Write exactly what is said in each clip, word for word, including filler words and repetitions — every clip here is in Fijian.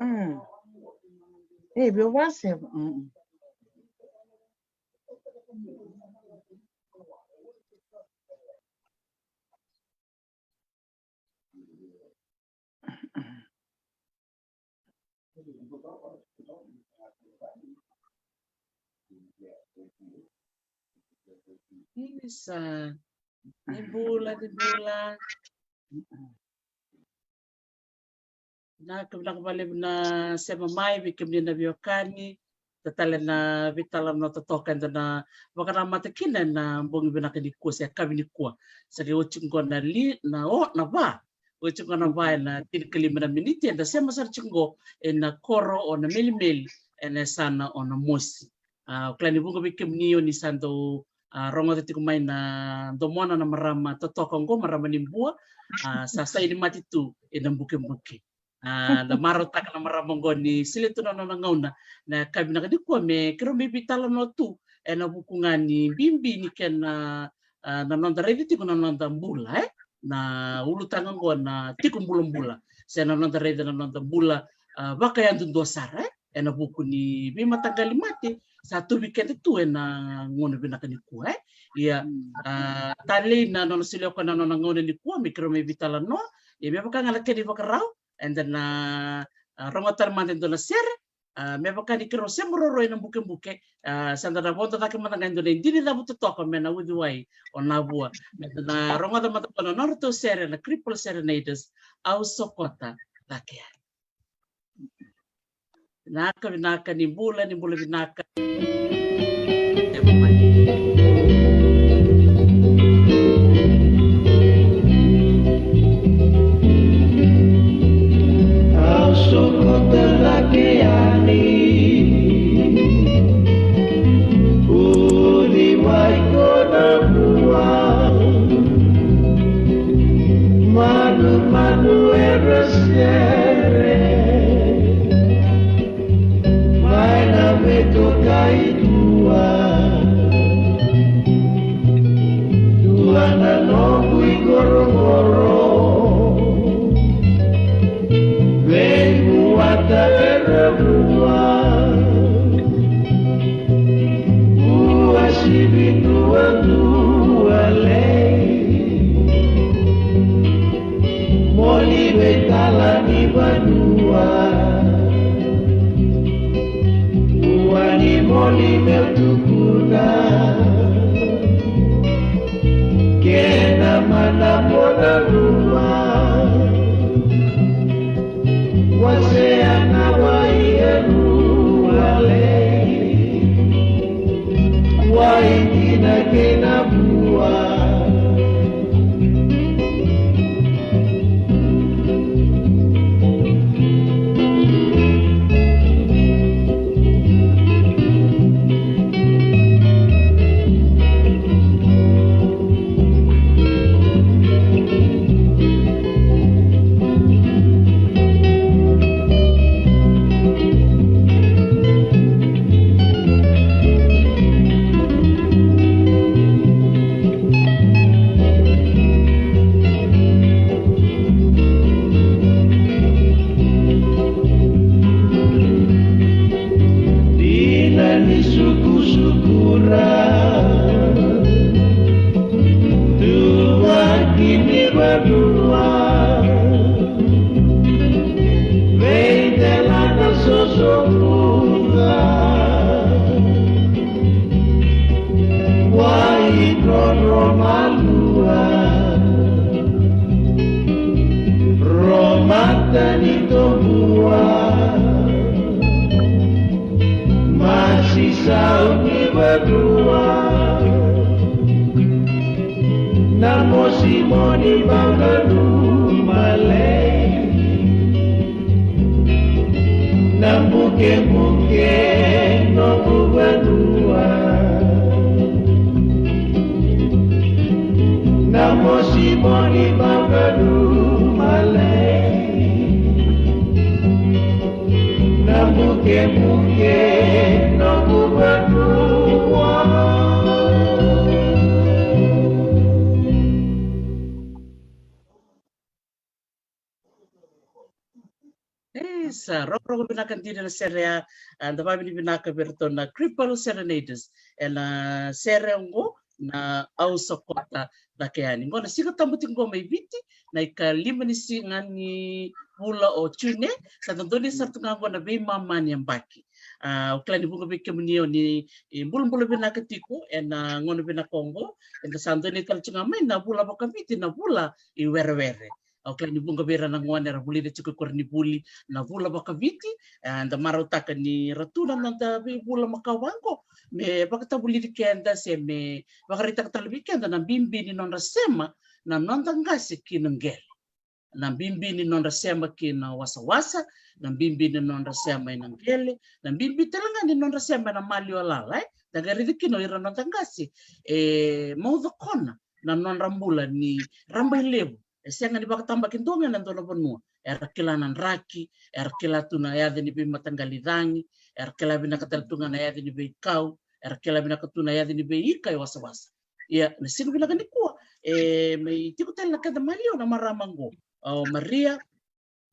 Mm. E, vei au vaka sega. Mm. Isa, ni bula, ni bula. Vinaka, vinaka vakalevu na sema mai vei kemuni na veiwekani. Tale na veitalanoa totoka eda na vakanamata kina ena bogi vinaka nikua se yakavi nikua. Sa qai oti qo na li, na o, na va. Oti qo na va ena tinikalima na miniti, eda sema sara tiko qo ena koro o Namelimeli ena yasana o Namosi. A, au kila ni vuqa vei kemuni o ni sa dau, a, rogoca tiko mai na domona na marama totoka oqo, marama ni Bua, a, sa saini mate tu ena bukebuke. A, da marautaka na marama oqo ni solia tu na nona gauna na yakavi vinaka nikua me keirau mai veitalanoa tu ena vuku ga ni bibi ni kena, a, na noda raica tiko na noda bula, e? Na ulutaga oqo na tiko bulabula, se na noda raica na noda bula, a, vakayadudua sara, e? Ena vuku ni veimataqali mate sa tu vei keda tu ena gauna vinaka nikua, e? Ia, mm, a, talei na nona solia o koya na nona gauna nikua me keirau mai veitalanoa. Ia me vaka ga na kena ivakarau, eda na, a, rogoca tale mada e dua na sere, a, me vaka ni keirau sema roro ena bukebuke, a, sa da na vodo cake mada ga e dua na idini cavu totoka me na uciwai o Navua. Meda na rogoca mada qo na nodratou sere na Cripple Serenaders, Au Sokota Cake Yani. Vinaka, vinaka, ni bula, ni bula vinaka. Au sokota cake yani, uciwai ko Navua. Manumanu era sere mai na veitokai Tua. Tua na noqu iqoroqoro, veivuata era vua. Uasivi duadua lei, moli vei tala ni vanua. Ua ni moli meu tukuna, kena mana mo nanuma. Wasea na wai e rua lei, wai dina kei Navua. Dina ni sukusukura, tuvaki ni vanua, vei delana sosovuca, wai droro malua, ro mata ni tobua, masi sau ni vanua, na mosi moni bau nanuma lei. Na bukebuke noqu vanua, na mosi moni bau nanuma lei. Na bukebuke noqu vanua. E sa rokoroko vinaka dina na sere ya. A, da vavinavinaka vei iratou na Cripple Serenaders ena sere oqo, na Au Sokota Cake Yani. Qo na Siga Tabu tiko qo mai Viti, na ikalima ni siga ni vula o June. Sa dodonu sara tu ga qo na veimama ni yabaki. A, au kila ni vuqa vei kemuni o ni, e, bulabula vinaka tiko ena gauna vinaka oqo. Eda sa dodonu tale tu ga mai na vula vakaviti na vula i werewere. Au kila ni vuqa vei ira na gone era vulica tiko i koronivuli na vula vakaviti. E, da marautaka ni ra tu na noda veivula makawa qo me vakatavulici keda se me vakaraitaka tale vei keda na bibi ni nodra sema na noda qase ki na qele. Na bibi ni nodra sema ki na wasawasa, na bibi ni nodra sema ena qele, na bibi tale ga ni nodra sema ena maliwa lala, e. Da qai raica kina o ira noda qase e maucokona na nodra bula ni rabailevu. E sega ni vakatabakidua ga ena dua na vanua. Era kila na draki, era kila tu na yaca ni veimataqali cagi, era kila vinaka tale tu ga na yaca ni veikau, era kila vinaka tu na yaca ni veika e wasawasa. Ia, na siga vinaka nikua, e mai tiko tale na keda maliwa na marama qo, o Maria,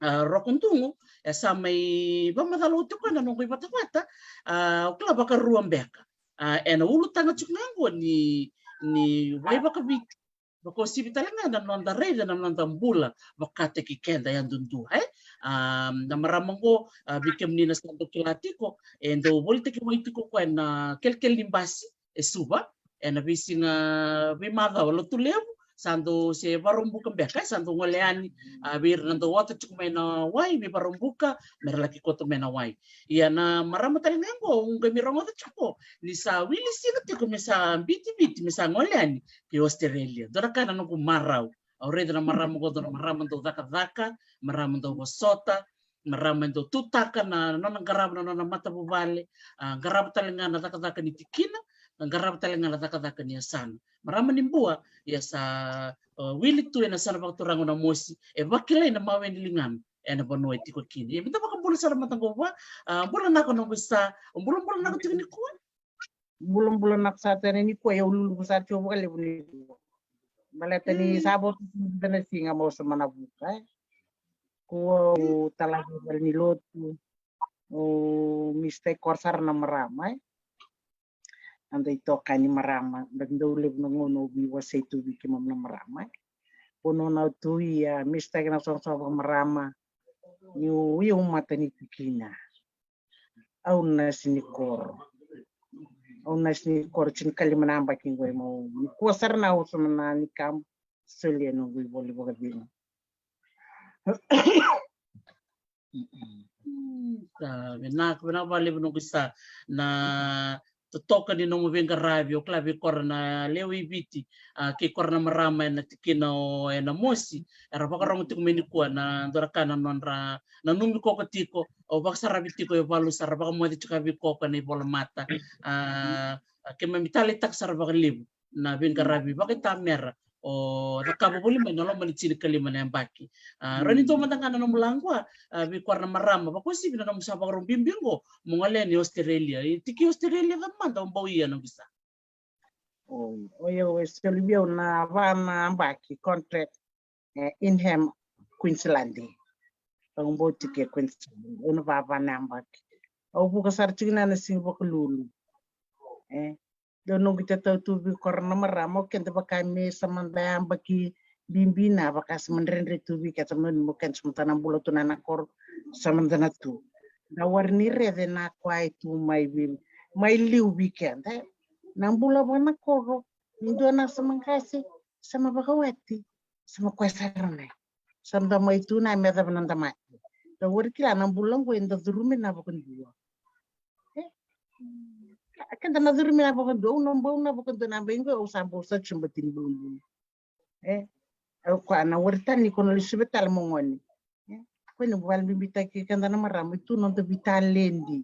a, Rokodugu, e sa mai vakamacala oti koya na noqu ivatavata, a, au kila vakarua beka. A, ena ulutaga tiko ga qo ni, ni wai vakaviti. Vakauasivi tale ga na noda raica na noda bula vakataki keda yadudua, e? A, na marama qo, a, vei kemuni na sa dau kila tiko, e dau volitaki wai tiko koya na kelekele ni basi e Suva ena veisiga veimacawa, Lotulevu, sa dau se Vakaraubuka beka, e, sa dau gole yani, a, vei ira na dau ota tiko mai na wai, vei Vakaraubuka, me ra laki koto mai na wai. Ia na marama tale ga qo, au qai mai rogoca tiko ni sa wili siga tiko me sa biuti Viti, me sa gole yani ki Australia. Dua na ka na noqu marau. Au raica na marama qo, dua na marama dau cakacaka, marama dau vosota, marama e dau tutaka na nona qarava na nona matavuvale, a, qarava tale ga na cakacaka ni tikina, qarava tale ga na cakacaka ni yasana. Marama ni Bua, ia sa, a, wili tu ena yasana vakaturaga o Namosi, e vakilai na mawe ni ligana ena vanua e tiko kina. Ia me da vakabula sara mada qo vua, a, bula vinaka noqu isa, o bulabula vinaka tiko nikua. Bulabula vinaka sara tale nikua, ia au luluvu sara tiko vakalevu nikua. Baleta ni sa vo tu na siga mo sa mana vuka, e. Kua au talai vale ni lotu, o mista i koro sara na marama, e. Noda itokani marama, baleta dau levu na gauna au veiwasei tu vei keimami na marama, e. Vanua na tu ia, mista kina soqosoqo vakamarama, niu ia au mata ni tikina. Au nasi ni koro. Au nasi ni koro, tinikalima na yabaki qo, e, mau nikua sara na au sa mana ni kamu. Solia noqu ivoli vakacegu. Sa vinaka, vinaka vakalevu noqu isa na totoka ni nomu veiqaravi, au kila vei kora na lewe i Viti, a, kei kora na marama ena tikina o, e, Namosi, era vakarogo tiko mai nikua na dua na ka na nodra nanumi koya tiko, au vakasaravi tiko e valu, sa ra vakamoce tiko vei koya na ivolamata. A, a, keimami taleitaka sara vakalevu na veiqaravi vakaitamera o cakava voli mai na loma ni tinikalima na yabaki. A, rawa ni dua mada ga na nomu laqua, a, vei kora na marama, vakauasivi na nomu sa vakarau bibi qo mo gole yani Australia. E tiki Australia cava mada o bau ia noqu isa? Oi, o yau e soli vei au na va na yabaki contract, e, Ingham, Queensland. Au bau tiko e Queensland, au na va, va na yabaki. Au vuka sara tiko na, na siga Vakalulu. E, dau noqu itatau tu vei kora na marama, o keda vaka me sa mada yabaki bibi na, vaka sa madredre tu vei keda, sa mada mo keda sa mada na bula tu na, na koro, sa mada na tu. Na wari ni rece na koya e tu mai vei, mai liu vei keda, e. Na bula vaka na koro, ni dua na sema qase, sema vakawati, sema koya sara na, sa da mai tu na me cava na da mate. Da wari kila na bula qo eda curumi na vakadua. E? Keda na curumi na vakadua, au na bau na vakadua na bai qo, au sa bau sa tsuba tini bulubulu. E? Au koya na wari tani ko na lesuve tale mo gone. E? Ko ni vale bibitaki keda na marama, tu noda vitaledi.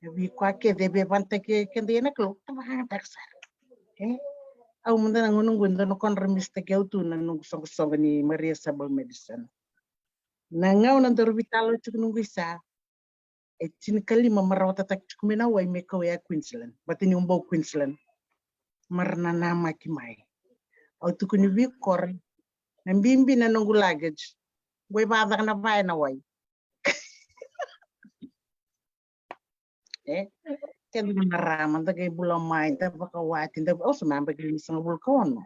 E vei koya kece e veivanataki keda ia na Kalou, tavakataka sara. E? Au mada na gauna qo e dua na kodra misitaki au tu na noqu soqosoqo ni Maria Herbal Medicine. Na gauna daru veitalanoa tiko noqu isa, e tinikalima me rawatataki tiko mai na wai me kau ya Queensland. Baleta niu bau Queensland. Me ra nanamaki mai. Au tukuni vei kora. Na bibi na noqu luggage. Qo e vakacaka na va ena wai. E? Keda na marama da qai bula mai, da vakawati, da, au sa mai yabaki limasagavulu ka ono.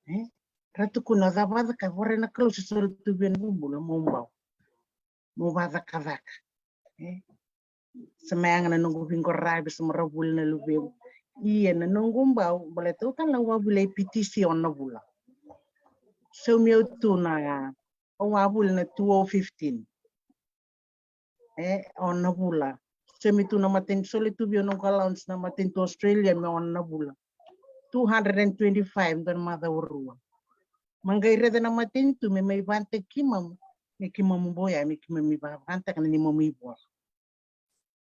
E? Ra tukuna o cava a cakava, o ira na Kalou se soli tu vei na bula, mo bau. Mo vacakacaka. E? Sa mai yaga na noqu veiqaravi, sa maravu voli na luvequ. Ia na noqu bau, baleta au tale na wavuli A P T C ono na vula. Saumi au tu na, au wavuli na two oh fifteen. E, ono na vula. Saumi tu na matanitu, soli tu vei au noqu allowance na matanitu Australia me ono na vula. Two hundred and twenty-five, dua na macawa rua. Ma qai raica na matanitu me mai vakayagataki keimami, me keimami bau ya, me keimami vakayagataka na neimami ivola.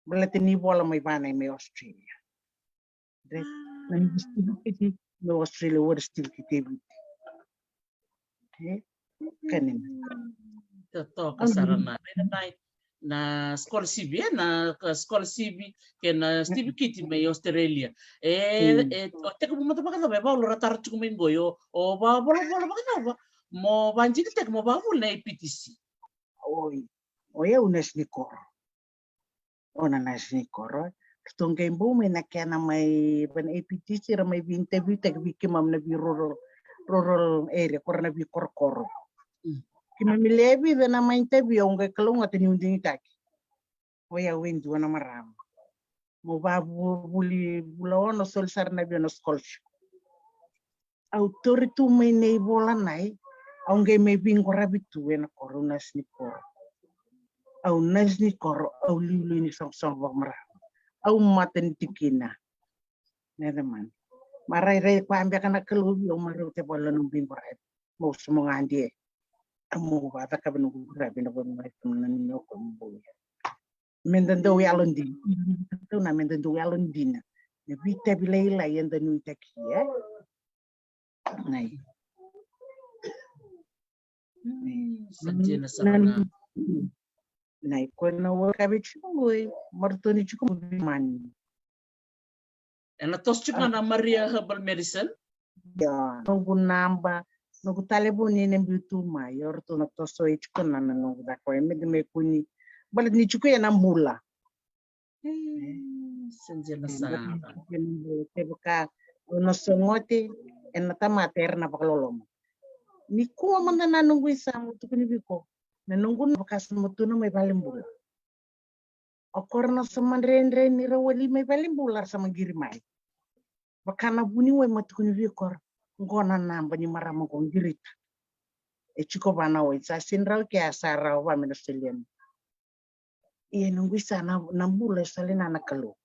Baleta ni vola mai vana mai Australia. Re, na neimami certificate mai Australia, water certificate e Viti. E? Ka ni. Totoka sara na, na, na scholarship, e, na ka scholarship kei na certificate mai Australia. E, e, o tekivu mada vakacava, e Vaulu, ra taro tiko mai qo, o, o vavolavola vakacava mo vakadinadinataki mo vakavuli na A P T C? Oi, o yau nasi ni koro. O na nasi ni koro. Ratou qai bau mai na kena mai vei na A P T C, ra mai vei interview taki vei keimami na vei rural, rural area, ko ira na veikorokoro. Mm. Keimami lewe vica na mai interview, au qai kalougata niu digitaki. O yau e dua na marama. Mo vavuli vula ono, soli sara na vei au na scholarship. Au tauri tu mai na ivola nai, au qai mai veiqaravi tu ena koro, au nasi ni koro. Au nasi ni koro, au liuliu ni soqosoqo vakamarama. Au matanitu kina. Neca mani. Ma rairai koya beka na Kalou vei au, marau tale vua na noqu veiqaravi. Mo sa mo gade. Au mo vacakava noqu qaravi na vanua e tu na nona ko mo bau. Meda dau yalodina. Tou na meda dau yalodina. Na veitavi lailai eda nuitaki, e? Nai. Mm, sa dina sara ga. Nai, ko na wakavi tiko qo, e, maratoni tiko mo veimani. Ena toso tiko ga na Maria Herbal Medicine. Ia, noqu naba, noqu talevoni ena biu tu mai, o ratou na toso e tiko na, na noqu caka, e, meda mai kua ni, baleta ni tiko ena bula. Mm, sa dina sara. Kevaka o na sogote, ena tamata era na vakaloloma. Nikua mada na noqu isa mo tukuni vei iko. Na noqu na vaka sa mo tu na mai valenibula. O koya ra na sa madredre ni ra wali mai valenibula, ra sa maqiri mai. Vaka na vuniwai mo tukuni vei koya. Qo na naba ni marama qo, qirita. E tiko vua na wai, sa sega ni rawa ke a sa rawa vua me na solia. Ia noqu isa, na, na bula e solia na Kalou.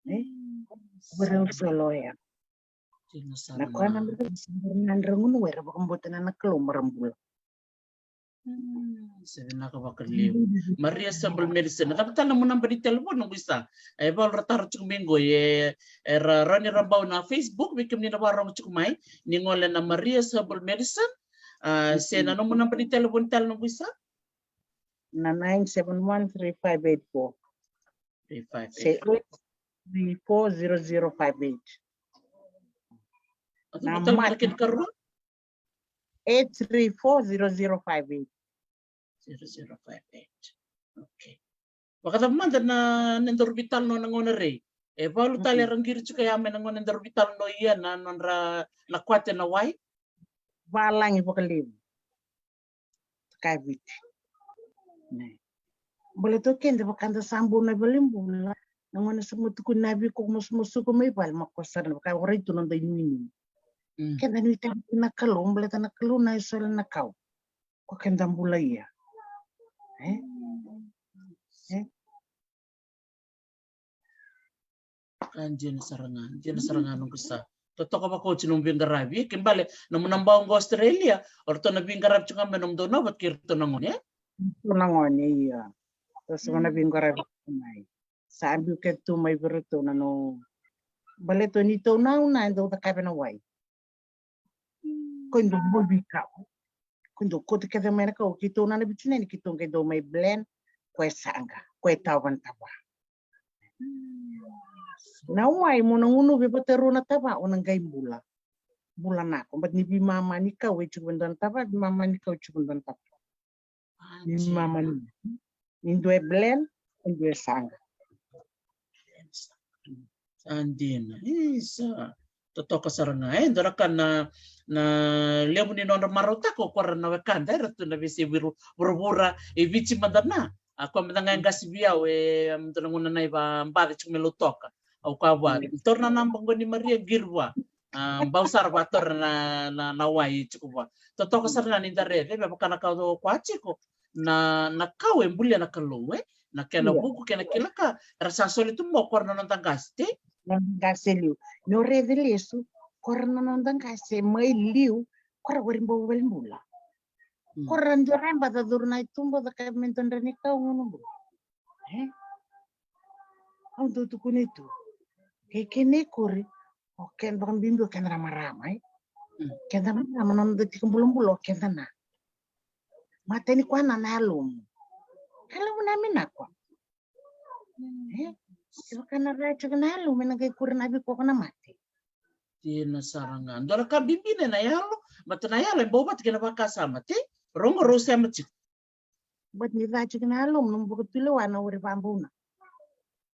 E? Varau solo ya. Na koya na bula, na dragunu era vakabauta na Kalou mo ra bula. Mm, sa vinaka vakalevu. Maria Herbal Medicine. Na cava tale na nomu naba ni talevoni noqu isa? E Vaulu, ra taro tiko mai qo, e, era rawa ni ra bau na Facebook, vei kemuni na vakarorogo tiko mai, ni gole na Maria Herbal Medicine. A, se na nomu naba ni talevoni tale noqu isa? Na nine seven one three five eight four. Three five eight. Se eight three four zero zero five eight. Na mata. Eight three four zero zero five eight. Zero zero five eight. Okay. Vakacava mada na, na nodaru veitalanoa na gauna rei? E Vaulu tale era qiri tiko ya mai na gauna nodaru veitalanoa ia na nodra na kwate na wai. Valagi vakalevu. Ka Viti. Ne. Baleta o keda vaka da sa bau na valenibula, na gauna sa mo tukuni na vei iko mo sa mo suka mai vale, ma ko sara na vaka o rai tu noda inuinui. Mm. Keda nuitaki na Kalou, baleta na Kalou na e solia na kau. Ko keda bula ia. E? E? Ka dina sara ga, dina sara ga noqu isa. Totoka vakaoti nomu veiqaravi, kena ibalebale nomu na bau qo Australia, o ratou na veiqaravi tiko ga mai nomudou na vata kei ratou na gone, e? Ratou na gone, ia. Ratou sa na veiqaravi tiko mai. Sa biu kece tu mai vei ratou na no. Baleta ni tou na, na dau cakava na wai. Ko dou bau veikau. Ko dou kauta kece mai na kau, keitou na, na vitu neni, keitou qai dau mai blend, ko e saqa, ko e tava na tava. Na wai mo na gunuvi vata rua na tava, o na qai bula. Bula nako, but ni veimama ni kau e tiko dua na tava, veimama ni kau e tiko dua na tava. Ni veimama ni. Ni dua e blend, ni dua e saqa. A dina. Isa. Totoka sara ga. E dua na ka na, na levu ni nodra marautaka o koya na wekada era tu na veisei vuru-, vuravura, e Viti mada na. A koya mada ga e qasi vei au e, am, dua na gauna na ivabaci tiko me Lautoka. Au kaya vua, taura na naba qo ni Maria, qiri vua. A, bau sara vua taura na, na, na wai tiko vua. Totoka sara ga ni da raica, me vaka na ka o koya tiko. Na, na kau e bulia na Kalou, e? Na kena vuku, kena kila ka, era sa soli tu mo koya na noda qase, te? Na noda qase liu. Ni o raica lesu, koya na noda qase mai liu, koya wari bau vale bula. Mm. Koya dua ra baca curu na itubo, caka me dodra ni kau gunu bula. E? Au dau tukuni tu. Kei kena ikuri, o keda vakabibi o keda na marama, e? Mm. Keda marama, na noda tiko bulabula o keda na. Mata ni koya na, na yalomu. Ka levu na mi na koya. E? Kevaka na ra tiko na yalomu, me na qai kuri na veikoko na mate. Dina sara ga. Dua na ka bibi na yalo, mata na yalo e bau vata kei na vakasama, te? Rogo rau sema tiko. But ni ca tiko na yalomu, nomu vakatulewa na wari vabau na.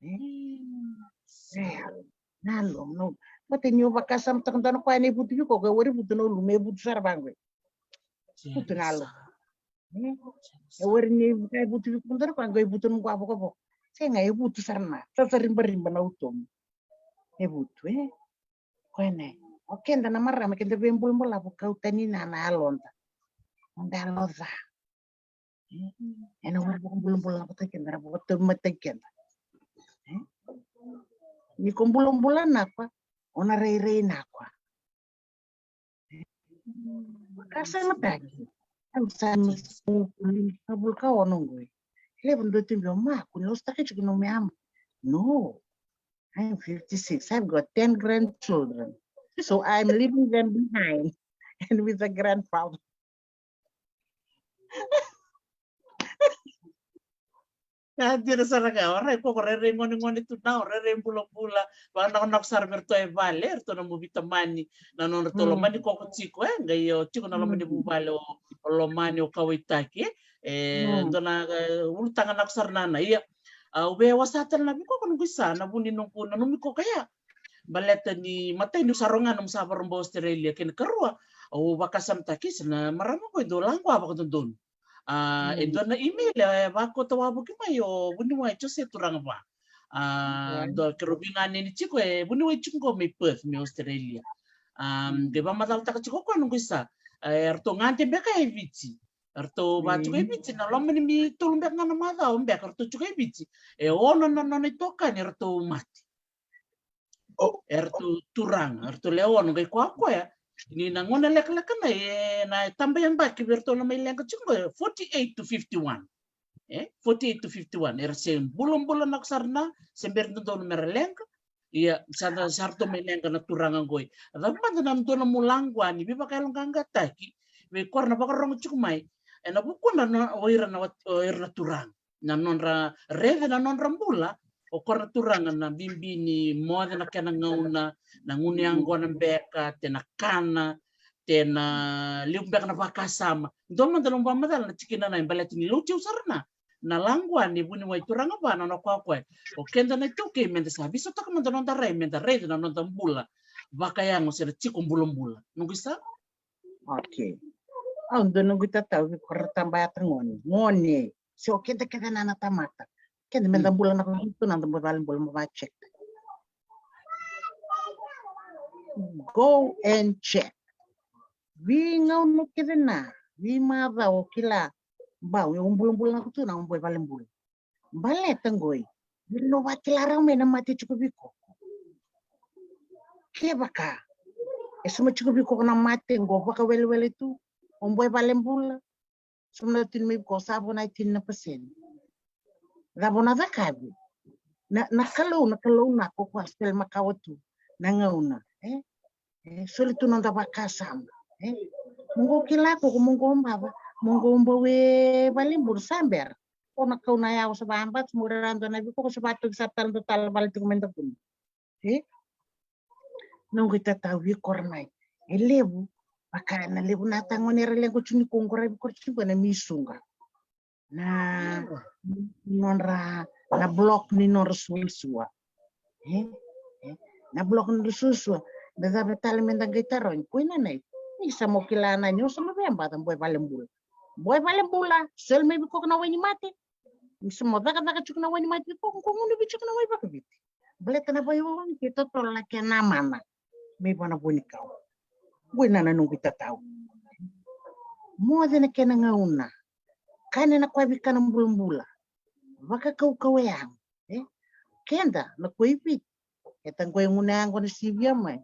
E? Mm. E, na yalomu, no. But ni o vakasamataka dua na koya na ivutu veikoko, e wari vutu na ulumu, e vutu sara vaqo. Vutu na yalomu. E? E wari ni vaka e vutu veikoko dua na koya, qo e vutu na qo a vokavoka. Sega, e vutu sara na. Sa sa ribariba na utomu. E vutu, e? Koya na. O keda na marama, keda veibulabula, vakau tani na, na yaloda. Noda yalo ca. E? Ena wari vakabulabula na kota keda, ra vakatau mata keda. E? Ni ko bulabula na koya, o na rairai na koya. E? Vakasamataki. Au sa na sa vulu ka ono qoi. Levu dua tu vei au, ma, ko ni lasutaka tiko nomu yama. No. I'm fifty-six. I've got ten grandchildren. So I'm leaving them behind. And with the grandfather. Ka dina sara ga, o rai koko rairai gonegone tu na, o rairai bulabula, vakanakonako sara vei ratou e vale, ratou na mo veitamani, na nodratou lomani koko tiko, e, qai o tiko na lomani vuvale, o, o lomani, o kauwaitaki, e, dua na, e, ulutaga nako sara na, na, ia, a, au veiwasei tale na veikoko noqu isa, na vu ni noqu, na nomu koko ya. Baleta ni matai niu sa rogo ga nomu sa vakarorogo Australia, kei na karua, au vakasamataki sa na marama qo e dau laqua vakadodonu. A, e dua na email e vakauta wavoki mai o vuniwai Jose Turagava. A, dua keirau veiganeni tiko e vuniwai tiko qo mai Perth, mai Australia. A, qai vakamacalataka tiko o koya noqu isa. E, eratou gade beka e Viti. Eratou va tiko e Viti, na loma ni me tolu beka ga na macawa beka eratou tiko e Viti. E ono na nona itokani eratou mate. O, eratou turaga, eratou lewe ono, qai koya o koya. Ni na gauna lekaleka na, e, na tabana yabaki vei iratou na mai leqa tiko qo, forty-eight to fifty-one. E, forty-eight to fifty-one. Era se bulabula nako sara na, se bera dodonu mera leqa. Ia, sa da, sa ratou mai leqa na turaga qoi. A cava mada na dua na nomu laqua ni veivakayaloqaqataki vei koya na vakarorogo tiko mai. Ena vukuna na, o ira na, o ira na turaga. Na nodra raica na nodra bula, o koya na turaga na bibi ni moce na kena gauna, na gunu yaqona beka, te na kana, te na levu beka na vakasama. Dua mada na nomu vakamacala na tikina na e baleta ni lauti au sara na, na laqua ni vuniwai Turagava na nona koya o koya. O keda na iTaukei meda sa veisautaka mada noda rai, meda raica na noda bula vakayago se na tiko bulabula. Noqu isa? Okay. Au dua noqu itatau vei koya ra tabayataka gone. Gone. Se o keda kece na, na tamata. Keda meda bula na koya tu na da bau vale bula mo va check. Go and check. Veigauna kece na, veimacawa o kila. Bau, o bulabula na koya tu na o bau vale bula. Baleta qoi, vei ira na vakila rawa mai na mate tiko vei koko. Kevaka e suma tiko vei koko na mate qo vakawelewele tu, o bau e vale bula. Suma na tini mai vei koko sa vo na tini na pasede. Cava o na cakavi? Na, na Kalou, na Kalou na koko a spel makawa tu na gauna, e? E soli tu noda vakasama, e? Mo qo kila koko, mo qo bava, mo qo bau e vale bula sa bera. O na kau na yawa sa vabati, mo reradu na viko, ko sa vatoki sa tala do tala vale tiko me da kumi. E? Noqu itatau vei koronai. E levu, vaka na levu na tagone era lequ tiko ni ko qo ra vei koro tiko na misuqa. Na nodra, na block ni nodra suasua. E? E? Na block na suasua. Me cava tale me da qai tarogi? Koi na nai. Ni sa mo kila na ni o sa mo via baca boy vale bula. Boy vale bula, sel me vikoka na wai ni mate. Ni sa mo cakacaka tiko na wai ni mate vikoka, ko gunu vi tiko na wai vakaviti. Baleta na vai wawa ni ke totolo na kena mana. Me vana vo ni kau. Goi na na noqu itatau. Moce na kena gauna. Kane na kwa vika na bulabula. Vakakaukau e yago. E? Keda na koi viti. E ta goi guna yago na sivia mai.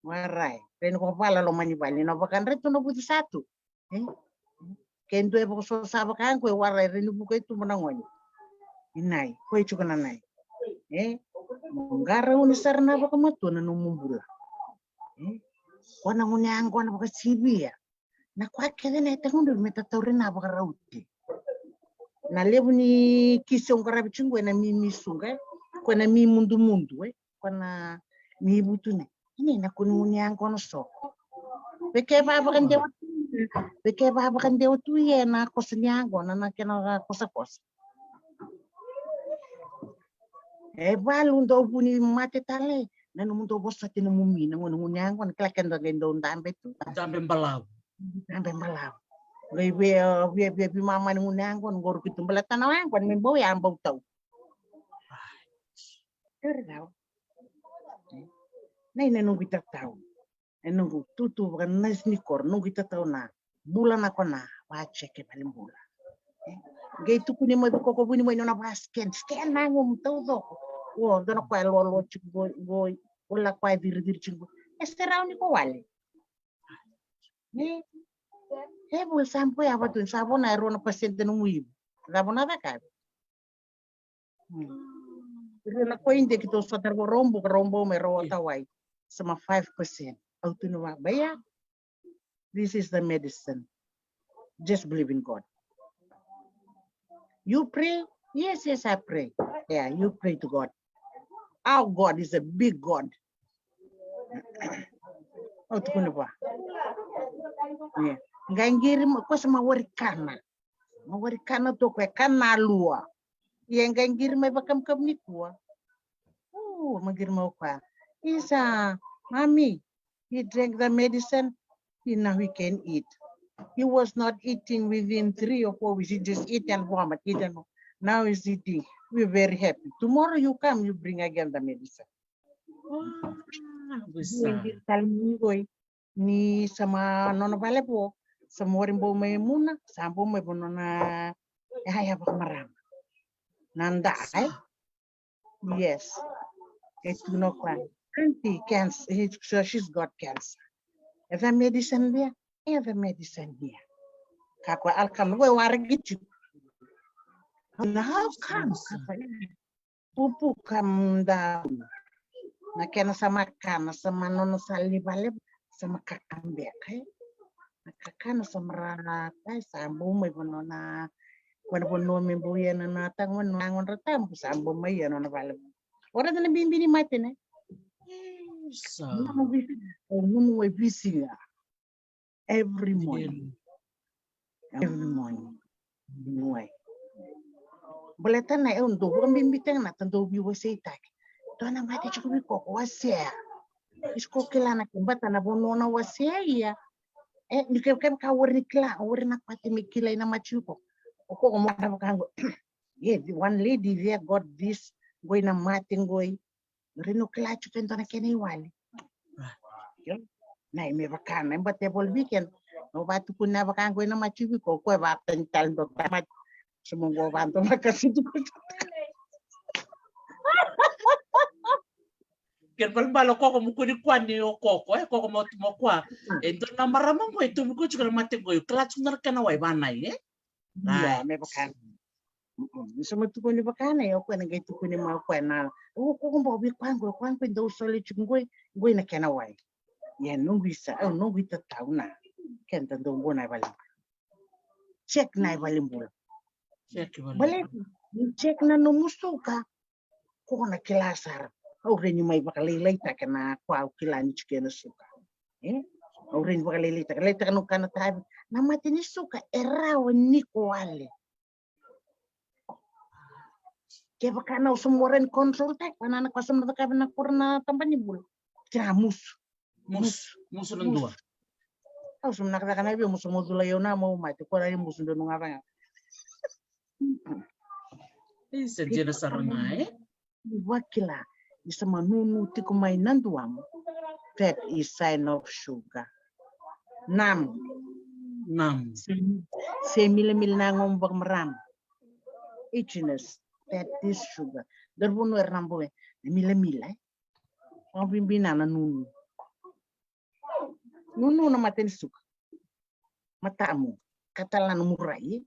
Warai, reni ko vala loma ni vale, na vakadra tu na vuci sa tu. E? Ke dua e vakasosa vaka qo e warai, reni vuka i tuba na gone. Inai, ko i tiko na nai. E? Mo qarauni sara na vakamatua na nomu bula. E? Ko na gune yaqona vakasivia. Na kwa kece na e tagudu me tatauri na vakarauti. Na levu ni kisi au qaravi tiko qo e na mimi suqa, e? Ko na mi mudumudu, e? Ko na mi vutu ne. Ini na kuni guni yaqona so. Veke va vakadewa tu, veke va vakadewa tu ia na kosa ni yaqona na kena kosakosa. E valu dau vuni mate tale, na nomu dau vosoti na mumi, na guni guni yaqona, kila keda qai dau dabe tu. Dabe balavu. Dabe balavu. Qai via, via, via, via mama ni guni yaqona, qo ruki tu baleta na yaqona, me bau ya bau tau. Turi rau. Na ina noqu itatau. E noqu tutu vakanasi ni koro, noqu itatau na bula na kona, va check e vale bula. E, qai tukuni mai viko ko vuni mai nona va scan, scan na gumu taucoko. O, dona koya lolo tiko, go, go, o la koya ciriciri tiko. E serau ni ko wale. E, e vula sa boya vatu, sa vona e rua na pasede nomu ivu. Sa vona cakavi. Rua na koya ide keitou sota rau, rau buka, rau bau mai rau otawai. Sa ma five percent. Au tu ni va, baia. This is the medicine. Just believe in God. You pray? Yes, yes, I pray. Yeah, you pray to God. Our God is a big God. Au tukuna vua. Ia. Qai qiri mai, ko sa ma wari kana. Ma wari kana toka e kana lua. Ia qai qiri mai vakamkam nikua. O, ma qiri mai o koya. Isa, mommy, he drank the medicine. He now he can eat. He was not eating within three or four weeks. He just eat and vomit, eat and vomit. Now he's eating. We're very happy. Tomorrow you come, you bring again the medicine. Wow, ni sa. Ni sa ma nona vale vo, sa mori bau mai muna, sa bau mai vo nona yaya vakamarama. Na da, e? Yes. E tu na kwa. Auntie, cancer. He, so she's got cancer. E the medicine there? E the medicine here. Ka kwa alkam, we wara gitu. Na how come? Pupu kam da na kena sa makana, sa manona sa livaliva, sa makaka beka, e? Makakana sa marata, e, sa bau mai vanua na, kua na vanua me bau ia na, na tago, na agodra tago, sa bau mai ia na, na vale. Ora na bibi ni mate, ne? Sa. Nunu e visi, nunu e visi ga. Every morning. Every morning. Nuai. Baleta na e dau vakabibitaka na ta dau veiwaseitaki. Dua na mate tiko vei koko, wasea. Isi ko kila na kebata na vanua na wasea ia. E, ni kevaka wari ni kila, wari na pate me kilai na mate tiko. O koko mo na vakaqo. Yeah, the one lady there got this, qoi na mate qoi. Rino kila tiko e dua na kena iwali. Io. Na ime vaka na imba table weekend. No vatukuna vaka qo ina mate viko, ko e vatani tale dua tamate. Somo qo vado na kasi tuku. Kena balebale o koko mo kua ni kua ni o koko, e koko mo tu mo kua. E dua na marama qo e tu viko tiko na mate qo, kila tiko na kena wai vanai, e? Ia, me vaka. Ni sa ma tukuni vaka na, ia o koya na qai tukuni mai o koya na. O koya ko bau vei koya qo, koya qo e dau soli tiko qo, qo na kena wai. Ia noqu isa, au noqu itatau na. Keda dau qo na ivalebula. Check na ivalebula. Check ivalebula. Baleta, ni check na nomu suka. Ko na kila sara. Au reni mai vakalailaitaka na koya au kila ni tiko na suka. E? Au reni vakalailaitaka. Laitaka noqu kana tavi. Na mate ni suka e rawa ni ko wale. Kevaka na o sa mo rai ni control taki, vana na ka o sa mo na cakava na kura na taba ni bula. Tira musu. Musu, musu na dua. Au sa mo na cakava na via musu mo cula io na mau mate, ko na i musu donu ga vanga. Isa, dina sara ga, e? Ni vakila, ni sa manunu tiko mai na duamu. That is sign of sugar. Nam. Nam. Se, se milamila na gomu vakamarama. Itchiness. That is sugar. Daru vunu era na boe. Na milamila, e? Vakabibi na na nunu. Nunu na mate ni suka. Matamu. Katala na murai.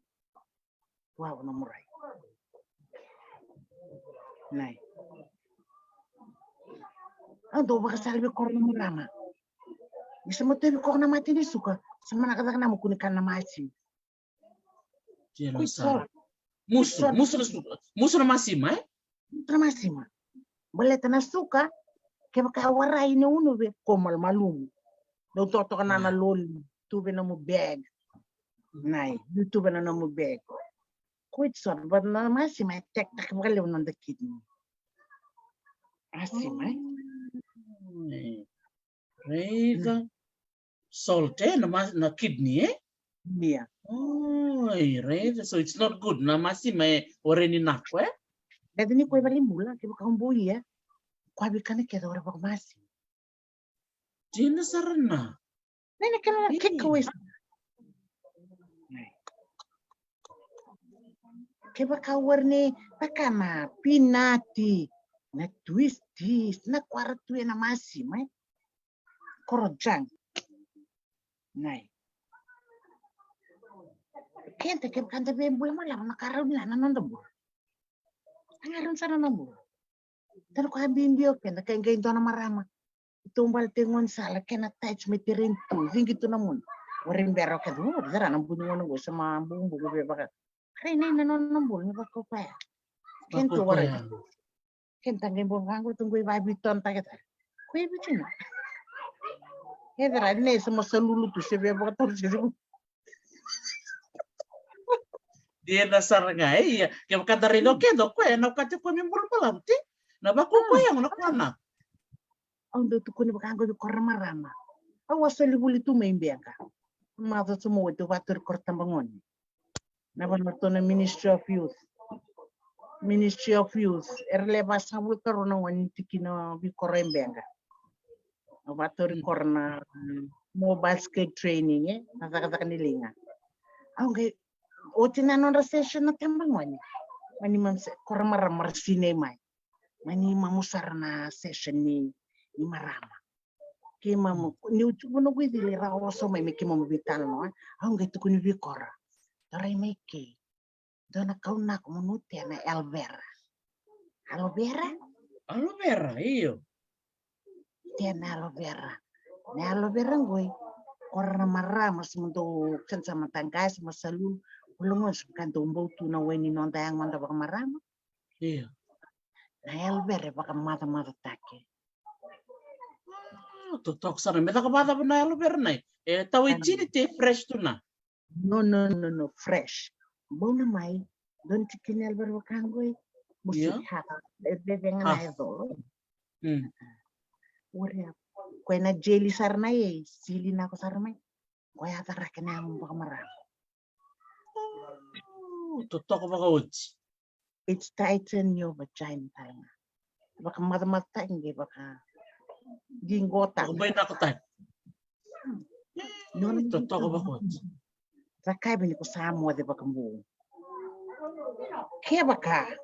Wow, na murai. Nai. Au dau vakasala vei koro na marama. Ni sa matai vei koro na mate ni suka. Sa manaka caka na mukuni kana masi. Tino sara. Musu, musu na suka. Musu na masima, e? Musu na masima. Baleta na suka, kevaka warai ni unuve, ko malumalumu. Dau totoka na na loli, tuve na mu bag. Nai, tuve na na mu bag. Ko it's all, but na masima e tektak vakalevu na noda kidney. Masima, e? Raica. Salt, e, na ma-, na kidney, e? Ia. Oi, raica. So it's not good. Na masima e warai ni nako, e? Raica ni ko e valenibula, kevaka o boi, e? Ko a vei kana kece warai vakamasima. Dina sara na. Nai na kena na take away. Kevaka warai ni vaka na pinati, na twisties, na kwara tu ena masima, e? Koro junk. Nai. Keda kevaka da via bula malava na ka rau ni la na noda bula. A ga rau sa na noda bula. Tara ko a bibi o keda kai qai dua na marama. Tou bale tei gone sala kena tights me tereni tu, cigi tu na muna. Warai bera o keda, o, cera na buni gone qo sa ma buqubuqu vei vaka. Rai nei na nona bula ni vaka o koya. Kena tu warai. Kena ta qai bau vaqo tu qoi vavitonataki tale. Ko e vitina. E cera nei sa ma sa lulu tu se vei vakatauri se. Dina sara ga, e, ia. Kevaka da raica o keda o koya, na okati o koya me bula balavu, ti? Na vakaukauwa yago na kua na. Au dau tukuni vaka qo vei koro na marama. Au a soli vuli tu mai Beqa. Macawa sa mai oti au vatori koro tabagone. Na vanua tu na Ministry of Youth. Ministry of Youth. Era lewe vasagavulu karua na gone ni tikina vei koro e Beqa. Au vatori koro na, mm, mobile skill training, e, na cakacaka ni liga. Au qai oti na nodra session na tabagone. Mani mamu se, koro marama ra sinai mai. Mani mamu sara na session ni, ni marama. Keimamu, ni utubu na guicili ra oso mai me keimamu veitalanoa. Au qai tukuni vei koro. Tarai mai kei. Dua na kaunaka mo nutia na aloe vera. Aloe vera? Aloe vera, io. Tea na aloe vera. Na aloe vera qoi, koro na marama, se mo dou kena sa mataqasi, mo salulu, ulugona se ka dou bau tu na wai ni noda yagoda vakamarama. Io. Na aloe vera e vakamacamacataki. Ah, totoka sara. Me caka vacava na aloe vera nai? E tau e jini te fresh tu na. No, no, no, no, fresh. Bau na mai, dua na tikina aloe vera vaka qoi. Musu haka, e vevega na e colo. Ori a, koya na jelly sara na e, sili na ko sara mai. Koya a tarake na yago vakamarama. Totoka vakaoti. It's tighten your vagina tale ga. Vakamacamacataki qai vakaqiqotaki. Vakabainakotaki. Nona totoka vakaoti. Cakavi ni ko sa moce vakabou. Kevaka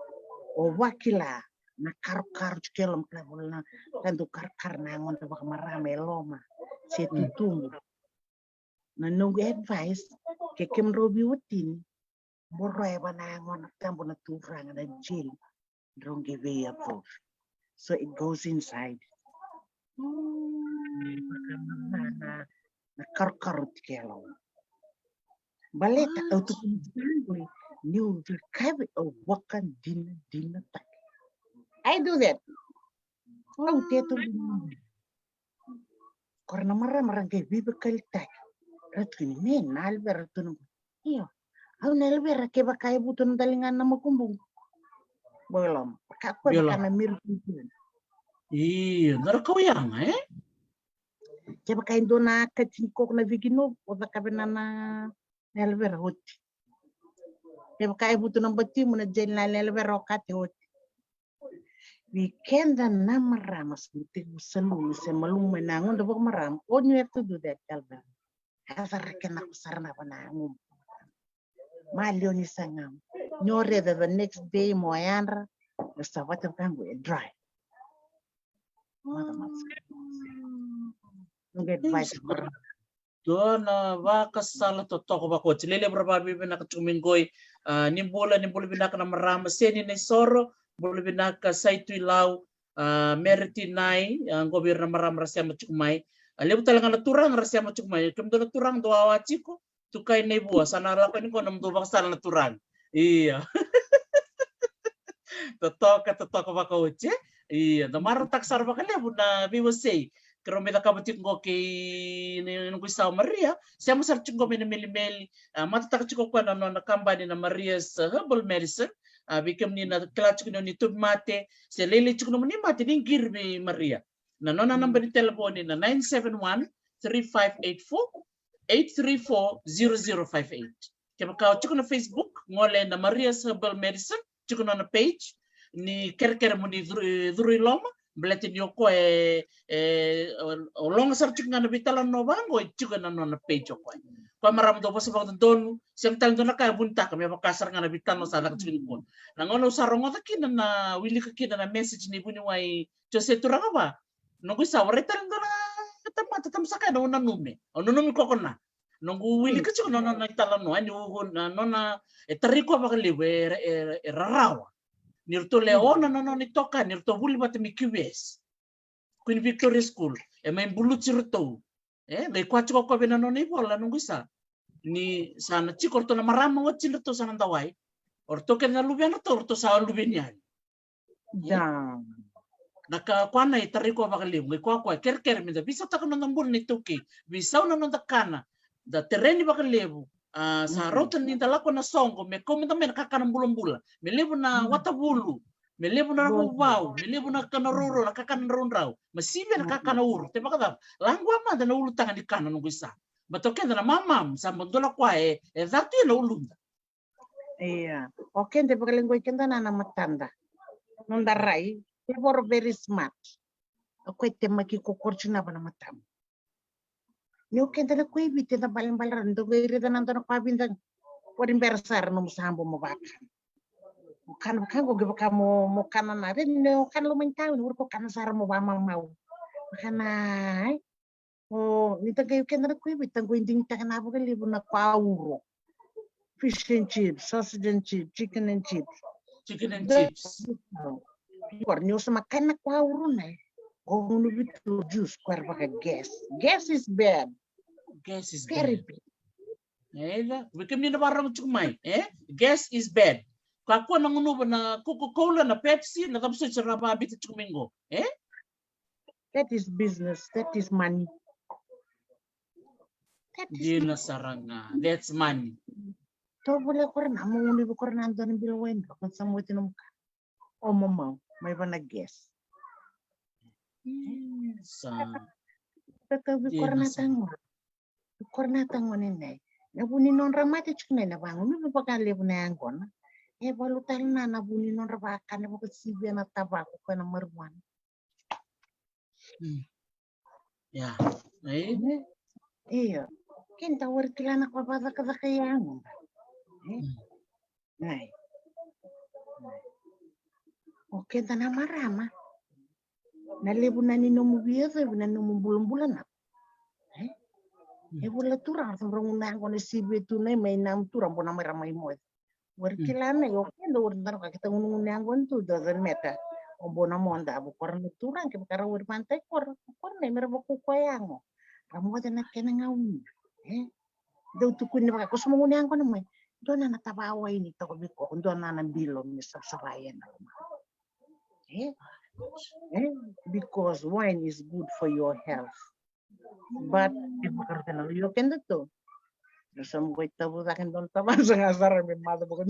o vakila na karokaro tiko e loma, kila vula na ka dau karokaro na yagoda vakamarama e loma se tutubu. Na noqu advice, ke kemudrau veiwatini, boroya vua na yagona tabu na turaga na jelly, drau qai veiyacovi. So it goes inside. Na, na karokaro tiko e loma. Baleta au tukuna tiko qori, niu cakavi au vakadinadinataki. I do that. Au teto. Koro na marama ra qai veivakalitaki. Ra tukuni me na aloe vera tu na qo. Io. Au na aloe vera kevaka e vutu na daliga na makubuqu. Bau i loma. Ka koya, bau i loma. Ka na miracle. Io, na ra kau yaga, e? Kevaka e dua na cutting koko na viki novu, o cakava na, na aloe vera, oti. Kevaka e vutu na batimu, na gel na aloe vera, okati, oti. Vei keda na marama, se tekivu saluni, se malumu mai na gauna vakamarama, all you have to do that, aloe vera. Yaco sara kena ko sara na vanua. Maliwa ni sagamu. Ni o raica the next day mo yadra, ni sa vata vaka qo e dry. Mata, mata. Noqu advice. Dua na vakasala totoka vakaoti. Lelevu ra vakavinavinaka tiko mai qoi. A, ni bula, ni bula vinaka na marama, Seni Naisoro, bula vinaka Saitui Lau, a, Meriti Nai, a, qo vei ira na marama ra sema tiko mai. A, levu tale ga na turaga ra sema tiko mai. Kemudou na turaga dou wawa tiko, Tukai Naivua, sa na lako yani qo nomudou vakasala na turaga. Ia. Totoka, totoka vakaoti, e? Ia, da marautaka sara vakalevu na veiwasei keirau mai cakava tiko qo kei na, na noqu isau Maria, sema sara tiko qo mai na Melimeli, a, matataka tiko koya na nona kabani na Maria's, uh, Herbal Medicine, a, vei kemuni na kila tiko ni o ni tauvimate, se lailai tiko nomuni mate, ni qiri vei Maria. Na nona naba ni telefoni na nine seven one, three five eight four, eight three four, zero zero five eight. Kevaka o tiko na Facebook, gole na Maria's Herbal Medicine, tiko na nona page, ni kerekere mo ni curu, curu i loma, baleta ni o koya e, e, o, o loga sara tiko ga na veitalanoa vaqo, e tiko na nona page o koya. Koya marama dau vosa vakadodonu, sega tale dua na ka e vunitaka, me vaka sara ga na veitalanoa sa caka tiko nikua. Na gauna au sa rogoca kina na, wilika kina na message ni vuniwai Jose Turaga va, noqu isau, warai tale dua na tamata, tamusaka, na, au nanumi. Au nanumi koya na. Noqu wilika tiko na nona italanoa, ni u, na nona, e tarai koya vakalevu, e, e, e rarawa. Ni ratou le o na, na nona itokani, ni ratou vuli vata mai Q V S. Queen Victoria School. E mai buluti ratou. E, qai koya tiko koya vei na nona ivola, noqu isau. Ni sa na tiko ratou na marama oti ratou sa na dawai. O ratou kece na luvena ratou, ratou sa luveni yani. Da. Na ka koya na e tarai koya vakalevu, qai koya koya kerekere me da veisautaka na noda bula na iTaukei, veisau na noda kana, da tereni vakalevu, a, sa rauta ni da lako na soqo, me kau mada mai na kakana bulabula, me levu na watavulu, me levu na vauvau, me levu na kana rourou, na kakana draudrau, ma sivia na kakana uro, te vakacava, laqua mada na ulutaga ni kana noqu isau. Baleta o keda na mamamu, sa bau dua na koya e, e catu ia na uluda. Ia. O keda e vakaleqai keda na, na matada. Noda rai, tevoro very smart. O koya e temaki kokoro tiko na va na matamu. Ni o keda na koya e Viti eda balebale rawa, dou qai raica na dua na koya vida. Qori bera sara nomu sabo mo vakana. Mo kana vaka qo, qai vaka mo, mo kana na, raica ni o kana loma ni tauni, qori ko kana sara mo vakamamau. Vakana, e? O, ni da qai keda na koya e Viti, da qai digitaka na vakalevu na koya uro. Fish and chips, sausage and chips, chicken and chips. Chicken and chips. Qori ni o sa mai kana na koya uro na, o gunuvi tu juice, koya vaka gas. Gas is bad. Gas is very bad. Eda, vei kemuni na vakarorogo tiko mai, e? Gas is bad. Kakua na gunuva na Coca-Cola, na Pepsi, na cava soti era vakabita tiko mai qo, e? That is business. That is money. That is money. Dina sara ga. That's money. Tovolea koya na, mo gunuvi koya na dua na bilo waini, ko sa mo tino muka. O mamau, mai va na gas. Isa. Tatavi koya na tagone. Koya na tagone nei. Na vu ni nodra mate tiko nei na vagunuvi vakalevu na yaqona. E valu tale na, na vu ni nodra vakana vakasivia na tavako koya na marijuana. Mm. Ia. Ai? Io. Keda wari kila na koya vakacakacaka yago. Ai. O keda na marama. Na levu na ni nomu viacovi, na nomu bulabula na. E? E vula turaga, sa bra gunu yaqona sivia tu nei mai na turaga, bona mai ra mai moce. Wari kila na, io, keda wari dara ka keta gunugunu yaqona tu, doesn't matter. O bona moda, vo koya na turaga, kevaka ra wari vantai koya, koya na mera vakuku yago. Ra moce na kena gauna. E? Dau tukuni vaka, ko sa mo gunu yaqona mai. Dua na na tava waini toko vei koya, dua na na bilo me savasava ena loma. E? E? Because wine is good for your health. But e vakarau kena lo io keda tu. Io sa mo qai tavu cake dua na tavasa ga sara me maca vaka.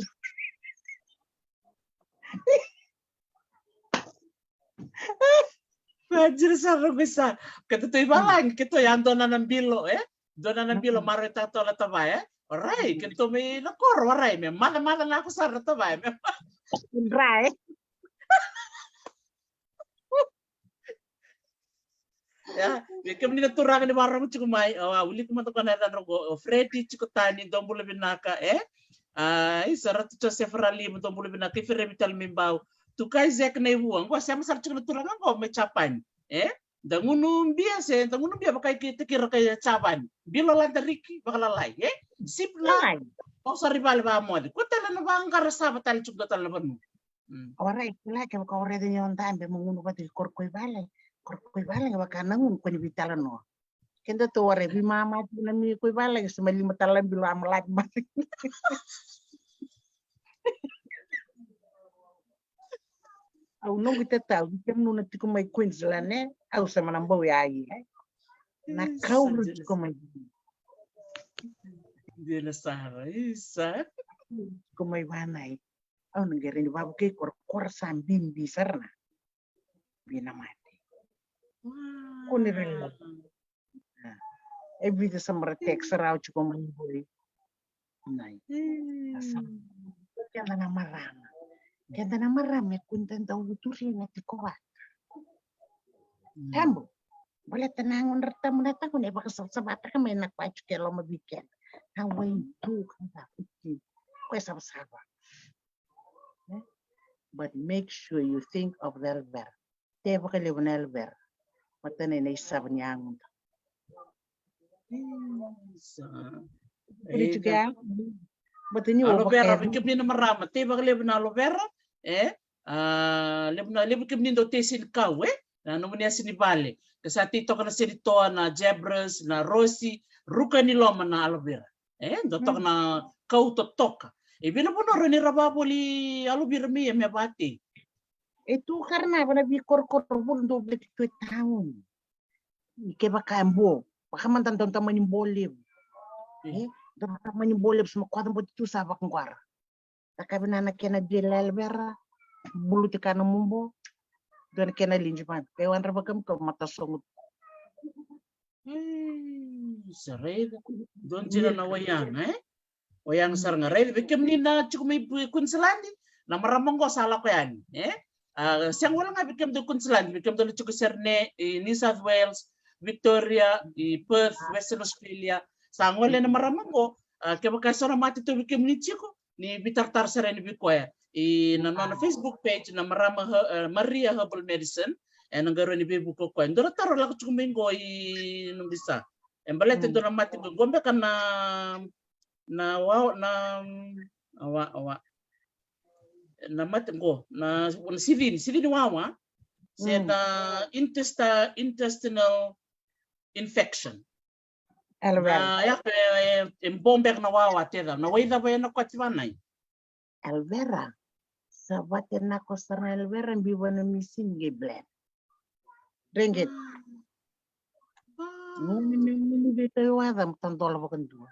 Vajira sara qo sa. Keitou i valagi, keitou ya dua na bilo, e? Dua na bilo marautaka toka na tavaya, e? Orai, keitou mai na koro, orai, me maca, maca na ko sara na tavaya, me maca. Drai. Ya, vei kemuni na turaga ni vakarorogo tiko mai, au a wilika mada ko na yacadra qo, o Fredi tiko tani, dou bula vinaka, e? A, isa Ratu Joseph Ralimu, dou bula vinaka, i Feremi tale mai Bau. Tukai Zek na ivua, qo sema sara tiko na turaga qo mai Japani, e? Da gunu bia se, da gunu bia vaka i keitou kira kai Japani. Bilo lada riki, vakalalai, e? Sip la, lalai. Au sa ri vale vamoce. Ko tale na vaqara sava tale tiko tale na vanua. Mm. Orai, kila kevaka o raica ni o dabe mo gunu vata ki koro ko i vale. Koro ko i vale ga vaka na gunu ko ni veitalanoa. Keda tou orai veimama tiko na mi ko i vale, se mai lima tale na bilo a malavi mai. Au noqu itatau, kemunu na tiko mai Queensland, e? Au sa mana bau ya i, e? Na kauru tiko mai. Dina sara, isa. Tiko mai vanai. Au na qai rawa ni vavukei koro, koro sa bibi sara na. Vina mate. Ko ni rela. E vica sa mara text sara au tiko mai qori. Nai. Keda na marama. Keda na marama e kua ni da dau vuturi na tiko vata. Tabu. Baleta na gudra tabu na tabu na e vakasavasavataka mai na kua tiko e loma vei keda. Na wai tu ka da kuti. Ko e savasava. But make sure you think of the aloe vera. Te vakalevu na aloe vera. Matana ina isava ni aguda. Isa. Aloe vera, vei kemuni na marama, te vakalevu na aloe vera, e? A, levu na, levu kemuni dau tei seni kau, e? Na nomuni a seni vale. Ka sa tei toka na seni toa, na jabras, na rosi, ruka ni loma na aloe vera. E, dau toka na kau totoka. E vei na vanua rawa ni ra vavoli aloe vera mai ia me vatei? E tu Karanava na veikorokoro voli dau veti tu e tauni. Kevaka e bo, vaka mada dau tamani bo levu. E, dau tamani bo levu, sema koca boti tu sa vakaqora. Taka vinaka na kena jeli aloe vera, buluti ka na mubo, dua na kena liji vana. Ke wadra vakamuka mata sogo. Sa raica. Dua dina na waiyaga, e? Waiyaga sara ga. Raica, vei kemuni na tiko mai Queensland, na marama qo sa lako yani, e? A, sega wale ga vei kemudou Queensland, vei kemudou na tiko sara ne, i New South Wales, Victoria, i Perth, Western Australia, sa gole na marama qo, a, kevaka e so na mate tu vei kemuni tiko, ni veitaratara sara yani vei koya. I na nona Facebook page na marama, e, Maria Herbal Medicine. E na qai rawa ni veivuke o koya. Dua na taro lako tiko mai qo i Nubisa. E baleta dua na mate qo, qo beka na, na wa, na, wa, wa. Na mate qo, na, na sicini, sicini wawa. Se na intesta-, intestinal infection. Aloe vera. Na, ya, e, e, e bo beka na wawa, te cava. Na wai cava e na koti vanai? Aloe vera. Sa vate na ko sara na aloe vera, biu vana misini qai blend. Dregeti. Gone me gone vei tau waca, mata dola vakadua.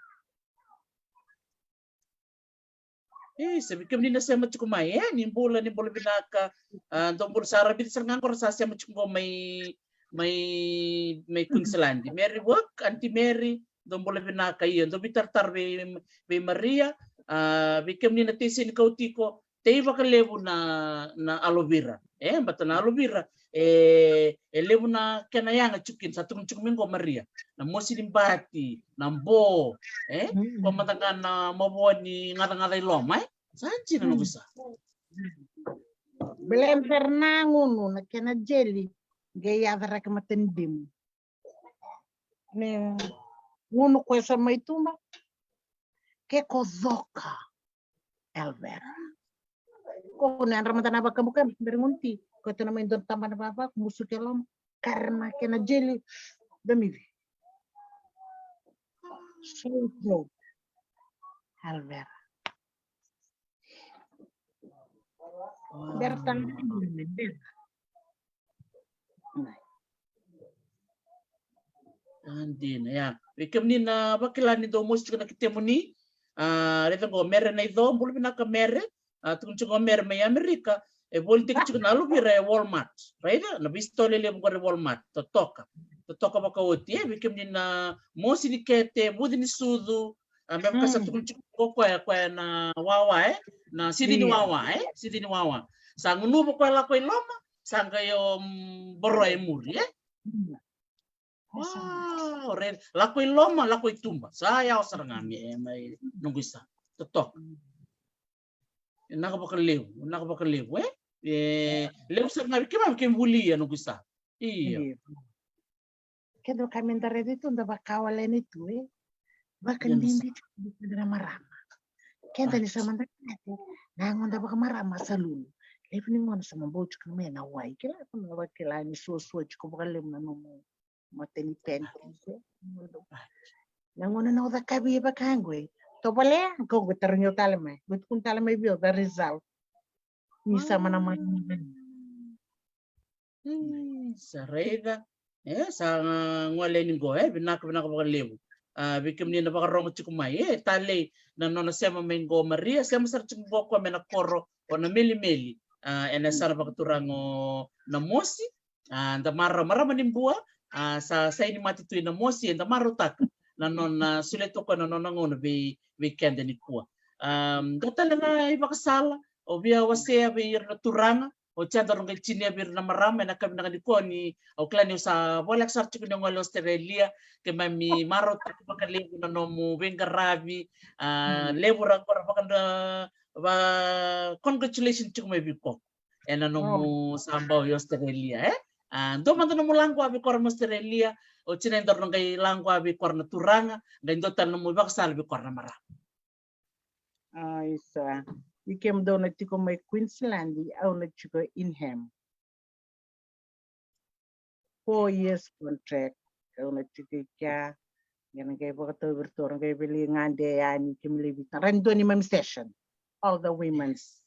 E, sa vei kemuni na sema tiko mai, e, ni bula, ni bula vinaka. A, dou bula sara, vica sara ga qo ra sa sema tiko qo mai, mai, mai Queensland. Mary Work, Aunty Mary, dou bula vinaka, io, dou veitaratara vei, vei Maria, a, vei kemuni na tei seni kau tiko, tei vakalevu na, na aloe vera. E, bata na aloe vera, e, e levu na kena yaga tiko kina, sa tukuni tiko mai qo Maria. Na mosi ni bati, na bo, e, ko mada ga na mavoa ni gacagaca i loma, e. Sa dina na visa. Blender na gunu, na kena jeli, qai yacaraki mata ni dimu. Ni gunu ko e sa mai tuba. Ke ko coka aloe vera. Ko ni yadra mada na vakabukabu, bera gunu ti. Ko e tona mai dua na tabana vava, ko musuki e loma. Kara na kena jeli, damivi. So, so. Aloe vera. Bera tale, bera. A, dina, ya. Vei kemuni na vakila ni dou mosi tiko na ketemuni. A, raica qo Mere Naico, bula vinaka Mere. A, tukuni tiko qo Mere mai Amerika. E volitaki tiko na Alovira e Walmart, raica na veisitoa lelevu qori e Walmart. Totoka, totoka vakaoti, e, vei kemuni na mosi ni kete, vuci ni sucu, a, me vaka sa tukuni tiko ko koya, koya na wawa, e, na sici ni wawa, e, sici ni wawa. Sa gunuva koya lako i loma, sa qai o, mm, boroya e muri, e. Wow, re, lako i loma, lako i tuba. Sa yawa sara ga me, e, mai noqu isa. Totoka. Vinaka vakalevu, vinaka vakalevu, e. E, levu sara ga vei keimami, keimami vulia noqu isa. Io. Io. Keda vaka me da raica tu, da vakawalena tu, e. Vakabibi tiko vei keda na marama. Keda ni sa mada kete, na gauna da vakamarama sa lulu. Levu ni gauna sa ma bau tiko mai na wai. Kila, ko na vakila ni suasua tiko vakalevu na nomu mateni penti. Na gauna na o cakavi e vaka qo, e. Tovolea, qo, qo tarogi au tale mai. Qo tukuni tale mai vei au the result. Ni sa mana mana. Mm. Ii, sa raica. E, sa, a, gole yani qo, e, vinaka, vinaka vakalevu. A, vei kemuni na vakarogo tiko mai, e, talei na nona sema mai qo o Maria, sema sara tiko qo o koya mai na koro o Namelimeli. A, ena yasana vakaturaga o Namosi. A, da marau, marama ni Bua, a, sa saini mate tu i Namosi, eda marautaka na nona solia tu o koya na nona gauna vei, vei keda nikua. A, dua tale na ivakasala o via wasea vei ira na turaga, oti ya daru qai tinia vei ira na marama ena yakavi vinaka nikua ni, au kila ni au sa voleka sara tiko ni gole Australia, keimami marautaka vakalevu na nomu veiqaravi, a, levu ra qo ra vaka, va, congratulations tiko mai vei iko ena nomu sa bau i Australia, e? A, dua mada nomu laqua vei kora mai Australia, oti na daru na qai laqua vei kora na turaga, qai dua tale nomu ivakasala vei kora na marama. A, isa. I kemudou na tiko mai Queensland, au na tiko Inham. Four years contract, au na tiko i kea. Ia na qai vakatau vei iratou, ra qai veli gade yani, kemuni lai vita. Ra ni dua ni mami session. All the women's.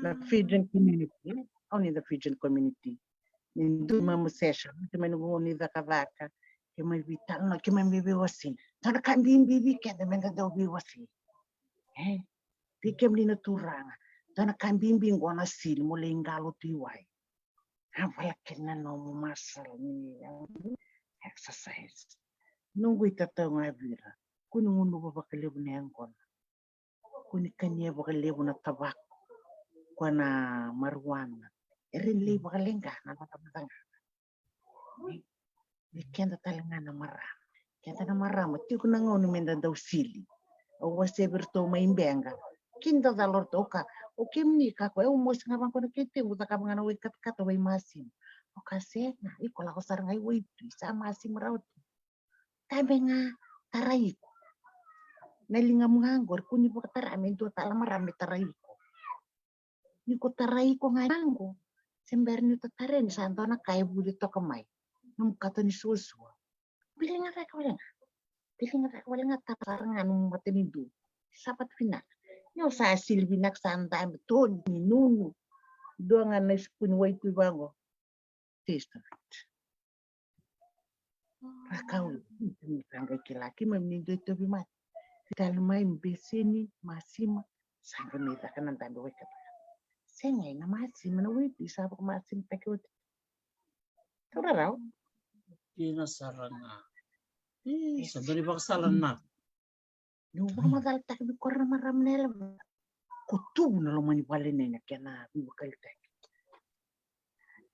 Na Fijian community, e? Only the Fijian community. Ni dua ni mami session, oti mai na gauna ni cakacaka, keimami veitalanoa, keimami veiwasei. Dua na ka bibi vei keda me da dau veiwasei. E? Vei kemuni na turaga. Dua na ka bibi qo na sili mo lai qalo tu i wai. A, vala kina na nomu muscle ni, a, exercise. Noqu itatau ga vei ira. Kua ni gunuva vakalevu na yaqona. Kua ni kania vakalevu na tavako, koya na marijuana. E rawa ni lai vakaleqa na noda mataqali. Ni keda tale ga na marama. Keda na marama, tiko na gauna me da dau sili. Au wasea vei iratou mai Beqa. Kina dau cala o ratou ka. O kemuni ka, ko au mosi ga vaqo na kete, au cakava ga na wai katakata, wai masima. O ka sega, iko lako sara ga i waitui, sa masima rawa tu. Tabe ga, tarai iko. Na ligamu ga qori, kua ni vakatara me dua tale na marama me tarai iko. Ni ko tarai iko ga qo, se bera niu tatara ni sa dua na ka e vuce toka mai. Nomu kato ni suasua. Biliga cake wale ga. Biliga cake wale ga, tara sara ga nomu matanitu. Sa vata vinaka. Ni o sa sili vinaka, sa dabe, toni, nunu. Dua ga na sipuni waitui vaqo. Taste of it. Ra kau, sa qai kila, keimami ni dui tauvimate. Tale mai, beseni, masima, sa qai mai caka na dabe wai katakata. Sega, na masima, na waitui sa vakamasimataki oti. Taura rawa. Dina sara ga. Ii, sa dua ni vakasala na. Niu vakamacalataka vei kora na marama na yalo. Ko tuvu na loma ni vale nei na kena veivakalitaki.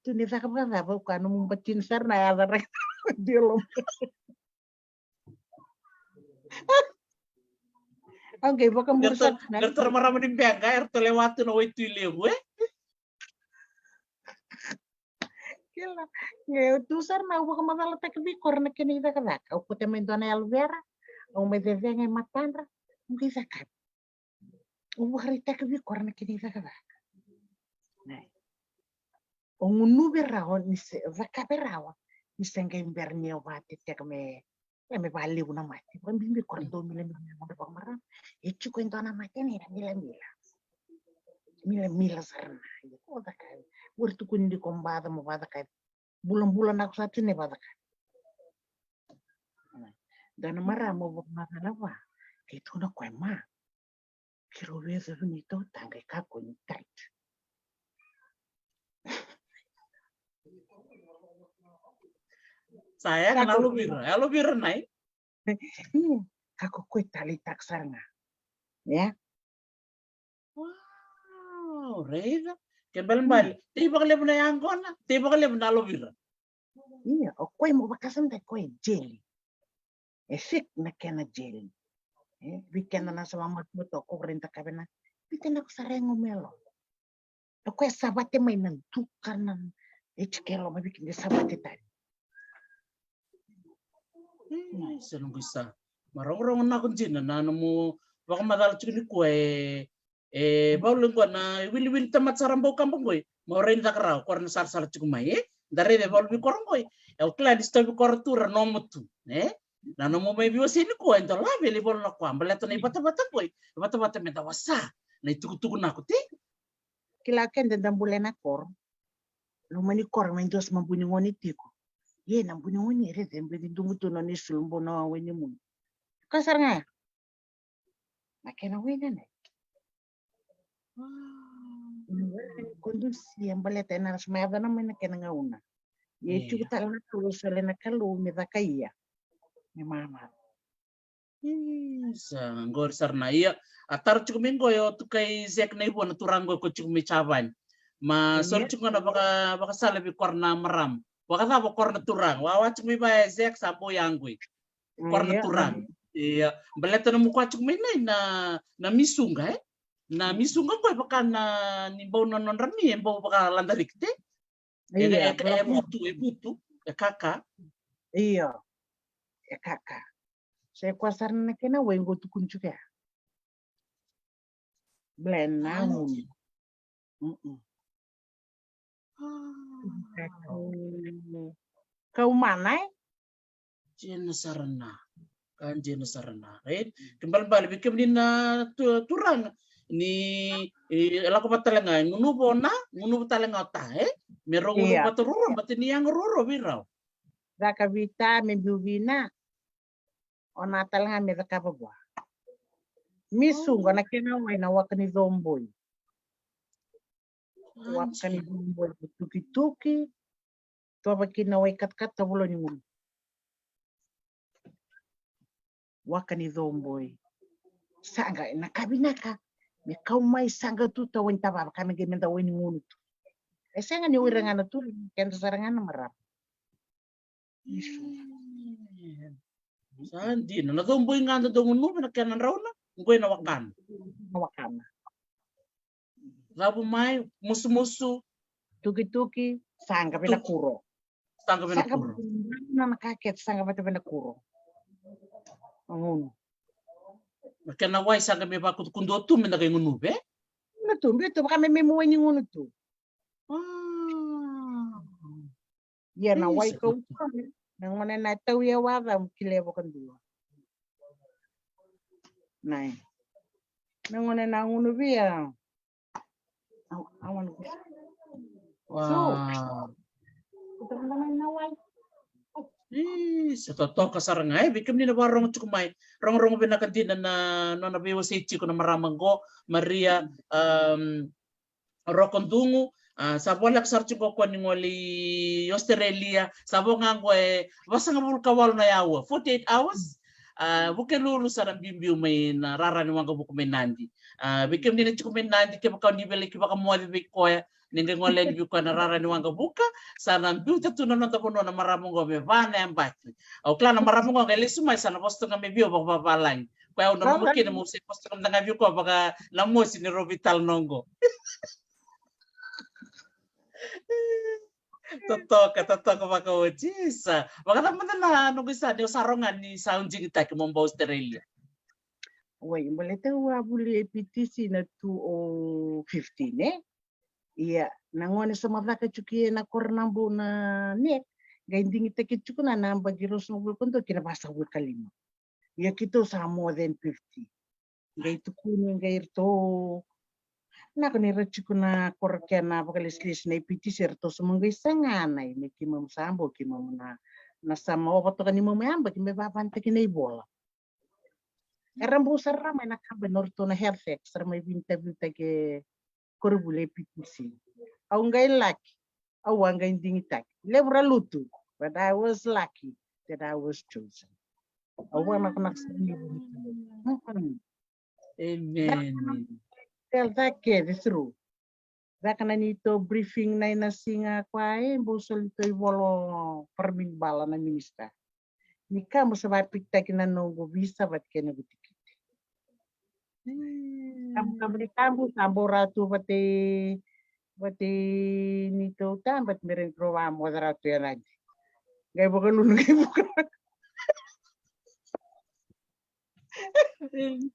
Tu ni caka vakacava, au kaya nomu batina sara na yaca raki. Dia loma. Okay, vakamuri sara na. Eratou na marama ni Beqa, eratou lewa tu na waitui levu, e? Kila. Qai tu sara na, au vakamacalataki vei kora na kena icakacaka. Au kauta mai dua na aloe vera, au mai cecega e matadra, au qai caka. Au vakaraitaka vei kora na kena icakacaka. Au gunuvi rawa ni se, cakava rawa ni se qai bera ni au vakateteka me, e, me vakalevu na mate. Vakabibi kora dau milamila na vodo vakamarama. E tiko e dua na mate ni na milamila. Milamila sara na. Io, ko cakavi. Ori tukuni ni ko baca mo vacakavi. Bulabula na ko sa tu ni vacakavi. Dua na marama au vakamacala vua. Kei tukuna o koya, ma, keirau veiyacovi ni tautaqa e kakua ni tight. Sa yaga na aloe vera, aloe vera nai. Ia, ka ko koe taleitaka sara ga. Ia. Wow, raica. Ke balebale, tei vakalevu na yaqona, tei vakalevu na aloe vera. Ia, o koe mo vakasamataka koe jelly. E fake na kena jelly. E, vei keda na sa mamatumatau ko renta ka vena. Vei keda ko sa rego melo. O koya savate mai na duka na H K L, ma vei keda savate tale. E, sa noqu isa. Ma rogorogo nako dina na nomu vakamacala tiko nikua e, e, Valu qo na wiliwili tamata sara bau kaba qoi. Ma o rai ni caka rawa, kora na sarasara tiko mai, e? Da raica e Valu vei koro qoi. E, o kila ni sitovi koro tu ra nomo tu, e? Na nomu mai veiwasei nikua e dolavi e lai Valu na koa. Baleta na ivatavata qoi. Ivatavata me da wasa. Na itukutuku nako te. Kila keda da bule na koro. Loma ni koro mai dua sa ma buni gone tiko. Ia na buni gone e rece bau dugu tu na nona isulu bau na wainimuni. Ka sara ga. Na kena waina ne. Kodusia baleta ena sa mai yaco na mai na kena gauna. Ia e tiko tale na Kalou, sole na Kalou me caka ia. Me mama. Isa, qori sara na ia. A taro tiko mai qo, o tukai Zek na ivua na turaga qo ko tiko mai Javani. Ma sori tiko na vaka, vakasala vei kora na marama. Vakacava kora na turaga? Wawa tiko mai vaya Zek sa boi yaqui. Kora na turaga. Ia, baleta na muka tiko mai nai na, na misuga, e? Na misuga qo e vaka na ni bau na nodra mi, e bau vakaladariki te. E, e, e vutu, e vutu, e kaka. Io. E kaka. Se koya sara na kena wai qo tukuni tiko ya. Blend na gunu. Kau mana e? Dina sara na. Ka dina sara na, right? Ke balebale vei kemuni na tu, turaga ni, e, lako vata tale ga e gunuva o na, gunuva tale ga o ta, e? Me rau gunuva vata ruarua, baleta ni yaga ruarua vei rau. Caka vei ta me biu vei na. O na tale ga me cakava vua. Misuga na kena wai na waka ni coboi. Waka ni coboi, tukituki. Tova kina wai katakata, volo ni gunu. Waka ni coboi. Saqa, na ka vinaka. Me kau mai saqa tu ta wai ni tavava, ka me qai meda wai ni gunu tu. E sega ni o ira ga na tu, keda sara ga na marama. Sa dina, na coboi ga da dau gunuva na kena drauna, qoi na wakana. Na wakana. Cavu mai, musumusu. Tukituki, saqa vei na kuro. Saqa vei na kuro. Na ka kece saqa vata vei na kuro. Na gunu. Na kena wai saqa me vakudukudu tu me na qai gunuva, e? Na tu, me tu, vaka me me wai ni gunu tu. Ia na wai kau na gone na tau ia waca mu kile vakadua. Nai. Na gone na gunu via. Au, au anu kusa. Wow. Ih, sa totoka sara ga, e, vei kemuni na vakarogo tiko mai. Rogorogo vinaka dina na nona veiwasei tiko na marama qo, Maria, um, Rokodugu, a, sa voleka sara tiko o koya ni gole i Australia, sa vo ga qo e vasagavulu ka walu na yaua, forty-eight hours. A, Vukelulu sa na biubiu mai na rara ni waqavuka mai Nadi. A, vei kemuni na tiko mai Nadi, kevaka o ni veleki vakamoce vei koya, ni qai gole yani vei koya na rara ni waqavuka, sa na biuta tu na noda vanua na marama qo me va na yabaki. Au kila na marama qo qai lesu mai sa na vosa toka mai vei au vakavavalagi. Koya au na loma kina mo se vosa toka mada ga vei koya vaka na mosi ni rau veitalanoa qo. Totoka, totoka vakaoti. Isa. Vakacava mada na noqu isa ni o sa roga ni sa o digitaki mo bau Australia? Oi, baleta au a vuli A P T C na two oh fifteen, e? Ia, na gone sa macaka tiko ena koro na bau na nek, qai digitaki tiko na, na yabaki ruasagavulu ka dua kina vasagavulu ka lima. Ia keitou sa more than fifty. Qai tukuni qai ratou. Na ka ni ra tiko na koro kena vakalesilesi na A P T C ratou sa mo qai saga na i me keimami sa bau keimami na, na sa ma ova toka ni mami yabaki me vavanitaki na ivola. Era bau sara mai na kaba ni ratou na health facts, era mai vinitaviutaki e koronivuli A P T C. Au qai laki, au a qai digitaki. Levu ra lutu. But I was lucky that I was chosen. Au vakanakonako sara ni vuli. Mm. Amen. Tell that kid through. Vaka na neitou briefing na ina siga koya e bau soli tou ivolo paramini bala na minista. Ni ka mo sa vapikitaki na noqu visa vata kei na noqu tikiti. Kabu kabu ni kabu sa bau ratu vata vata neitou taba me rau vamoca ratu e nadi. Qai vakalulu qai vuka.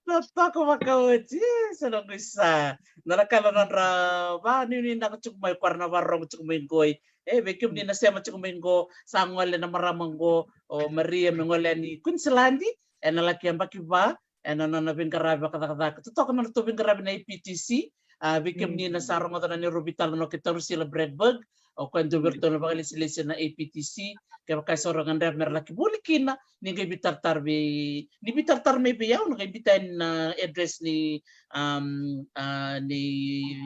Totoka vakaoti. Sa noqu isa na na kala nodra vanuinui naka tiko mai koya na varogo tiko mai qoi. E vei kemuni na sema tiko mai qo sa gole na marama qo o Maria me gole ni Queensland. Ena laki yabaki va ena nona veiqaravi vakacakacaka totoka na nodratou veiqaravi na A P T C. A vei kemuni na sa rogoca na neirau veitalanoa kei Tarusila Bradburg. O koya dua vei iratou na vakalesilesi na A P T C. Kevaka e so ra gadreva me ra laki vuli kina ni qai veitaratara vei ni veitaratara mai vei au na qai biuta yani na address ni um, a, ni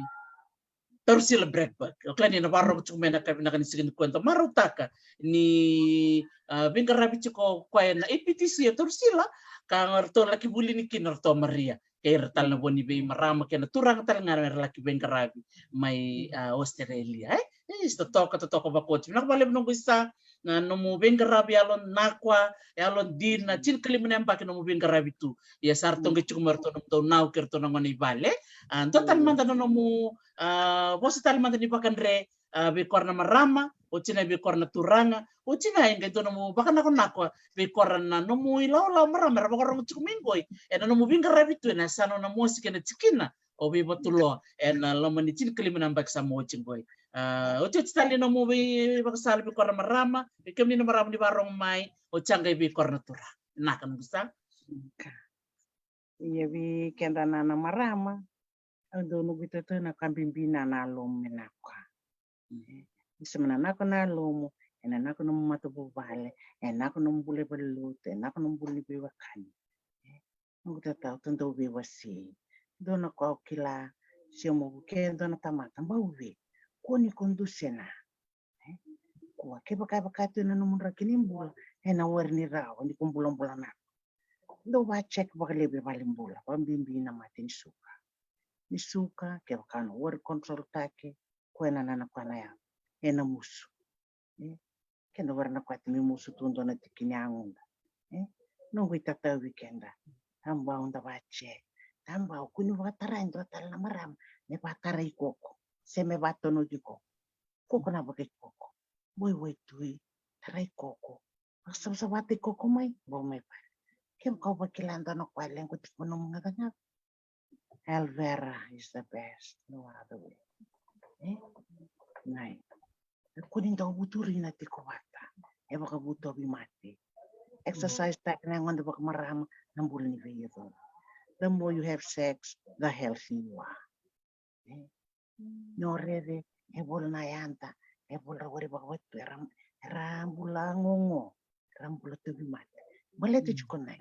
Tarusila Bradburg. O kila ni na vakarorogo tiko mai na ka vinaka ni siga nikua da marautaka ni a, veiqaravi tiko koya na A P T C o Tarusila ka ratou laki vuli ni kina ratou Maria. Kei ira tale na vo ni veimarama kei na turaga tale ga era laki veiqaravi mai a, Australia e. E, totoka totoka vakaoti vinaka vakalevu noqu isa na nomu veiqaravi yalo nakua yalo dina tinikalima na yabaki nomu veiqaravi tu. Ia sa ratou qai tiko mai ratou nomu dau nau kei ratou na gone i vale. A, dua tale mada na nomu a, vosa tale mada ni vakadre a, vei kora na marama, oti na vei kora na turaga, oti na e qai dua nomu vakanakonako vei kora na nomu ilawalawa marama era vakarogo tiko mai qoi ena nomu veiqaravi tu ena yasana o Namosi kei na tikina o Veivatuloa ena loma ni tinikalima na yabaki sa mo oti qoi. A, otioti tale ni nomu veivakasala vei kora na marama, vei kemuni na marama ni vakarogo mai, oti a qai vei kora na turaga. Vinaka noqu sa. Ia vei keda na na marama au dau noqu itautau na ka bibi na na lomu me nakua. E, ni sa me nanako na lomu e nanako nomu matavuvale, e nako nomu bula i valenilotu, e nako nomu bula ni veiwekani. E, noqu tatau ta dau veiwasei dua na ka au kila. Se moku ke dua na tamata bau vei kua ni ko dusena. E, kua kevaka vaka tu e na nomu draki ni bula e na wari ni rawa ni ko bulabula nako. Dau va check vakalevu e vale bula vakabibi na mate ni suka. Ni suka kevaka na wari control take ko e na nana koya na yago e na musu. E, keda wari na koya te me musu tu dua na tiki ni yagoda. E, noqu itatau vei keda. Tabau da va check. Tabau kua ni vakatarai dua tale na marama me vakatarai koko se me vatonuki koko. Koko na vakaikoko. Waiwai tui, tarai koko. Vakasavasavataki koko mai, bau mai vale. Kevaka au vakila dua na koya lequ tiko nomu gacagaca. Alvera is the best, no other way. E? Nai. E kua ni dau vuturina tiko vata e vakavu tauvimate. Exercise taka na yagoda vakamarama na bula ni veiyacori. The more you have sex, the healthier you are. E? Ni o rere e voli na yada e voli ra wari vakavatu era era bula gogo era bula tauvimate. Baleta tiko nai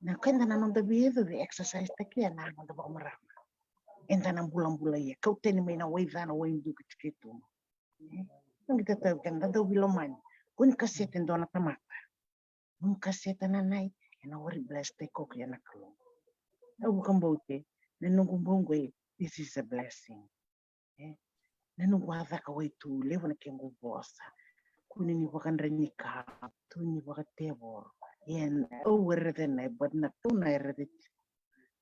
na keda na noda veiyacovi exercise taki e na noda vakamarama. Eda na bulabula ia kau tani mai na waicana waiduki tiko e tuba. E? Noqu itatau keda dau veilomani. Kua ni kasete dua na tamata. Nomu kaseta na nai e na wari bless taki koko ia na Kalou. Au vakabauta na noqu bau qoi this is a blessing. E? Na noqu a caka wai tu levu na kequ vosa. Kua ni vakadra ni ka tu ni vakatevoro. Ia au wari rece nai but na tu na e rece tiko.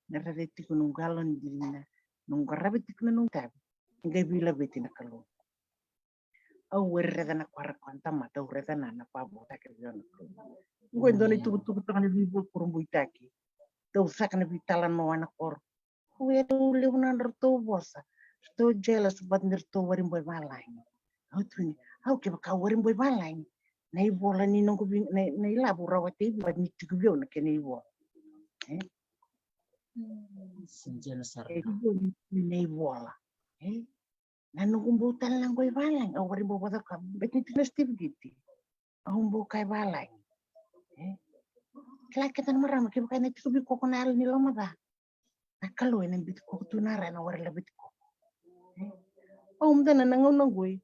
Na rece tiko noqu yalodina noqu qaravi tiko na noqu tavi. Qai veilaveti na Kalou. Au e raica na kwara koya na tamata au raica na na vavotaki vei au na Kalou. Oqo e dua na itukutuku toka na veivakurabuitaki. Dau caka na veitalanoa na koro. Au e dau levu na nodratou vosa. Ratou jealous but ni ratou waribo i valagi. Au tukuni au kevaka au waribo i valagi na ivola ni noqu vei na ilavo au rawata i vei but ni tiko vei au na kena ivola. E? Na ivola. E? Na noqu bau tale na qo i valagi au wari bau vakacakava beti tiko na Steve Giti. Au bau ka i valagi. E? Kila keta na marama kevaka ena tiko vei koko na yalo ni lomaca. Na Kalou ena biuti koko tu na ra ena wari laveti koko. E? Au mada na na gauna qoi.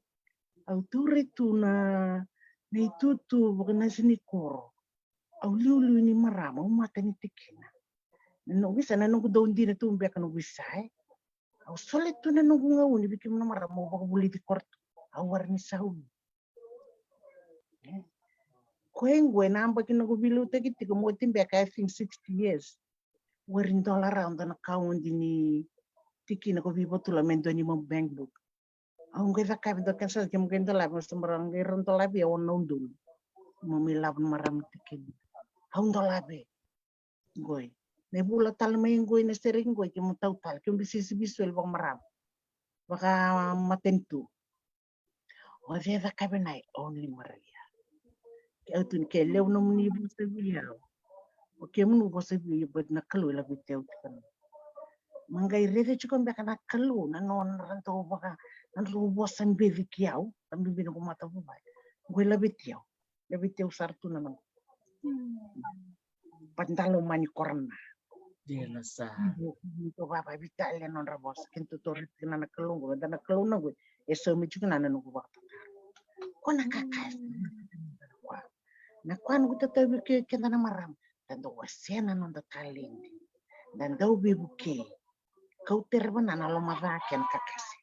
Au tauri tu na, na itutu vakanasi ni koro. Au liuliu ni marama, au mata ni tikina. Na noqu isa, na noqu dau dina tu beka noqu isa, e. Au sole tu na noqu gauni vei kemuni na marama, au vakavulici koro tu. Au wara ni sauni. E. Koya qo e na yabaki noqu veiliutaki tiko, mo ti beka, I think, sixty years. Wari dola rawa dua na kaudi ni tikina ko veivotula me dua ni mo bank book. Au qai cakavi dua kena sala, kemu qai dolavi, mo se mara qai ra dolavi e ono na udolu. Mo mai lavo na marama tikina. Au dolavi. Qoi. Na ivula tale mai qoi na sereki qoi kemu tau tale, kemu bisisi visual vakamarama. Vakamatanitu. O cei cakavi na i only Maria. Ke au tuni ke levu nomuni vosa vei au. O kemunu vosa vei au, but na Kalou e laveti au tiko na. Ma qai raica tiko beka na Kalou, na nona dau vaka, na dau vosa beci ki au, ka bibi na ko mata vuvai. Qoi laveti au. Laveti au sara tu na noqu. But da lomani koro na. Dina sa. Ni ko vava vitali na nodra vosa. Kena totori tiko na na Kalou qo, da na Kalou na qo. E saumi tiko na na noqu vakatataro. Ko na kaka. Na kwa noqu tatavi ke keda na marama. Da dau wasea na noda taledi. Da dau veivuke. Kau tereva na na lomaca kena kakase.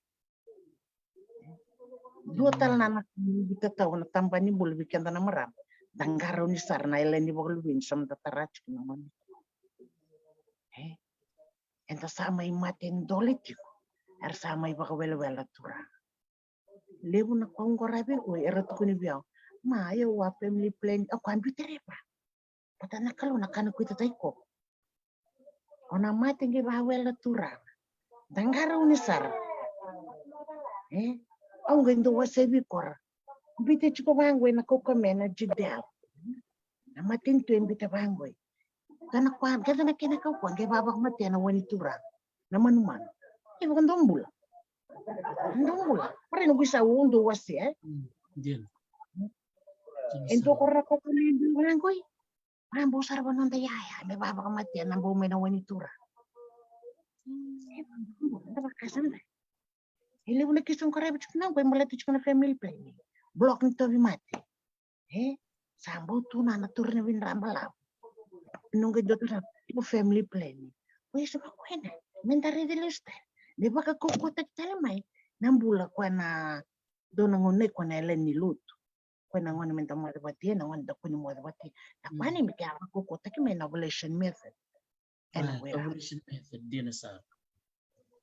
Dua tale na na bitatau na tabana ni bula vei keda na marama. Da qarauni sara na yalani vakaluveni sa mada tara tiko na mani. E? Eda sa mai mate dole tiko. Era sa mai vakawelewele na turaga. Levu na kau qo ravi, oi, era tukuni vei au. Ma, io, wa family plan, au kua biuta reva. Vata na Kalou na kana kuita tai ko. O na mate qai vawela na turaga. Da qarauni sara. E? Au qai dau wasea vei kora. Bita tiko vaqoi na kaukamea na Judel. Na matanitu e bita vaqoi. Kana kua, keda na kena kaukauwa, qai vavakamatea na wani turaga. Na manumanu. E vaka dau bula. Dau bula. Pare na guisa u dau wasea, e? Dina. E dua kora kaukamea e dua vaqoi. A bau sara vaka noda yaya me vavakamatea na bau mai na wani tura. E levu na kisi au qaravi tiko na qo e baleta tiko na family planning. Block ni tauvimate. E sa bau tu na na tura na vinara balavu. Noqu dua tu na family planning. Ko e sa vakoya na me da raici lesu tale me vakakaukauataki tale mai na bula ko na dua na gauna ko na yalani lotu. Ko na gone me da moce vata, na gone da kua ni moce vata. Na kua ni me ke a vakaukauataki mai na ovulation method. Ena wera. Ovulation method, dina sara.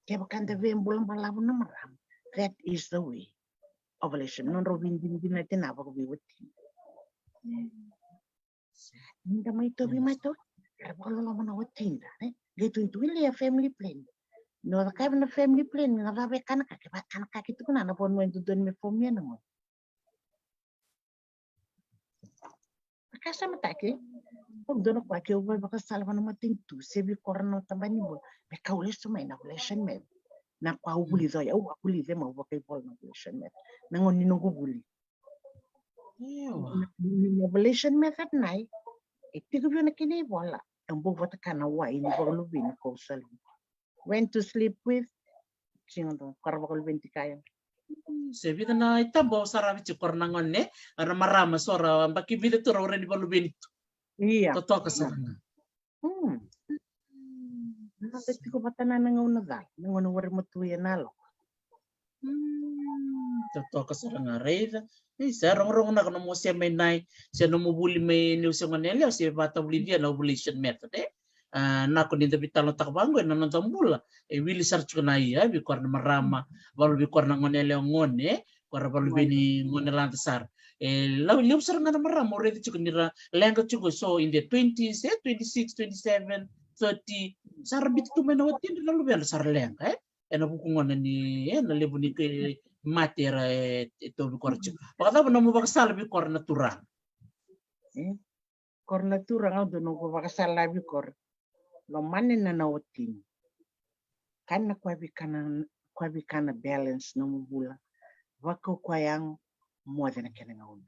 Kevaka da via bula balavu na marama, that is the way. Ovulation, nodrau veidinadinati na vakaveiwatini. Ni da mai tauvi mai tau, era vakaloloma na watida, e? Qai tu ni tu ili a family plan. Ni o cakava na family plan, na cava e kana ka, ke vaka kana ka ke tukuna na vanua e dodonu me fomia na gone. Vakasamataki, au dua na kua ke au vakasala vana matanitu se vei kora na tabani bula me kau lesu mai na ovulation method. Na kua au vulica, au a vulica ma au vakaivola na ovulation method. Na gone ni noqu vuli. Na ovulation method nai e tiko vei au na kena ivola. Au bau vata ka na wai ni vakaluveni kau sali. Went to sleep with. Siga dou kara vakaluveni tiko ya. Se vica na itaba au saravi tiko kora na gone, era marama so ra baki vica tu ra ure ni vakaluveni tu. Ia. Totoka sara ga. Nada tiko vata na na gauna cala na gauna wari matua ia na loka. Totoka sara ga raica. Isa, rogorogo naka nomu se mai nai se nomu vuli mai niu se gone yalewa se vatavulicia na ovulation method, e? A, nako ni da vitalanoataka vaqo ena noda bula e wili sara tiko na ia vei kora na marama, valu vei kora na gone yalewa gone, e? Kora valu vei ni gone lada sara. E lau levu sara ga na marama au raica tiko ni ra leqa tiko so in the twenties, e, twenty-six, twenty-seven, thirty. Sara biuta tu mai na watidra na luvedra sara leqa, e? Ena vuku gona ni, e, na levu ni ke mate era e tauvi kora tiko. Vakacava nomu vakasala vei kora na turaga? Kora na turaga au dua noqu vakasala vei kora. Lomani na na watini. Kana kua vei kana, kua vei kana balance nomu bula. Vakaukauwa yago, moce na kena gauna.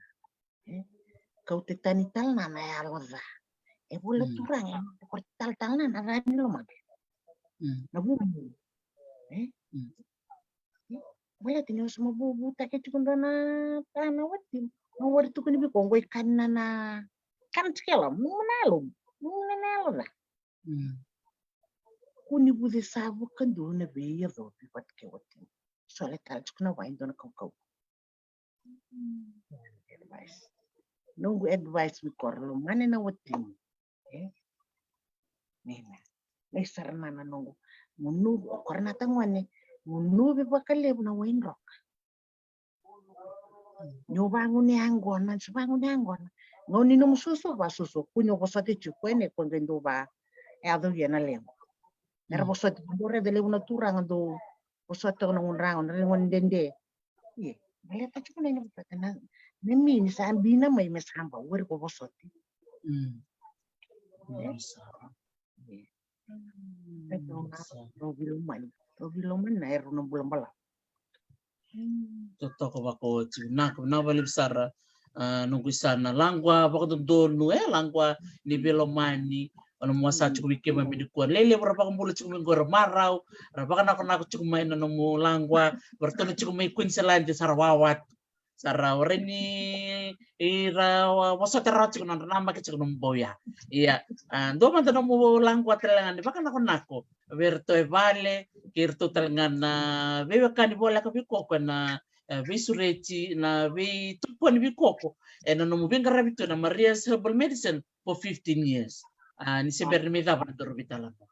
E? Kauta tani tale na na yalo ca. E vula turaga e kora tale tale na na ca ni lomada. Na vula. E? Baleta ni o sa mai vuvutaki tiko dua na ta na watimu. Au warai tukuni vei iko, qo i kana na, kana tiko e loma, nomu na yalo, nomu na yalo ca. Kua ni vuce sa vakadua na veiyacovi vata kei watimu. Sole tale tiko na wai, dua na kaukauwa. Advice. Noqu advice vei iko, ra lomani na watimu. E? Nina. Lai sara na, na noqu. Gunuvi, o koya na tagone. Gunuvi vakalevu na wai droka. Ni o vagune yaqona, ni o vagune yaqona. Gauna ni nomu soso, vasusu, kua ni o vosoti tiko ena, ko qai dau va yaco ia na lequ. Era vosoti, dau raica levu na turaga dau vosoti toka na gudrago, na gone dede. Ia, baleta tiko na ina vosoti na, na mi ni sa bina mai me sa bau, weri ko vosoti. Mm. Ia. Rau veilomani, rau veilomani na erau na bula balavu. Totoka vakaoti, vinaka, vinaka vakalevu sara. A, noqu isa na laqua vakadodonu, e, laqua ni veilomani. O na mua sa tiko vei keimami nikua. Lelevu ra vakabula tiko mai qo, ra marau, ra vakanakonako tiko mai na nomu laqua. Varatou na tiko mai Queensland, sa ra wawa tu. Sa ra warai ni, e, ra wa-, vosota rawa tiko na nodra namaki tiko nomu bau ya. Ia, a, dua mada nomu laqua tale ga ni vakanakonako vei iratou e vale, kei iratou tale ga na veiwekani voleka vei koko ena, e, veisureti, na veitokoni vei koko ena nomu veiqaravi tu ena Maria's Herbal Medicine for fifteen years. A, ni se bera ni mai cava na daru veitalanoa.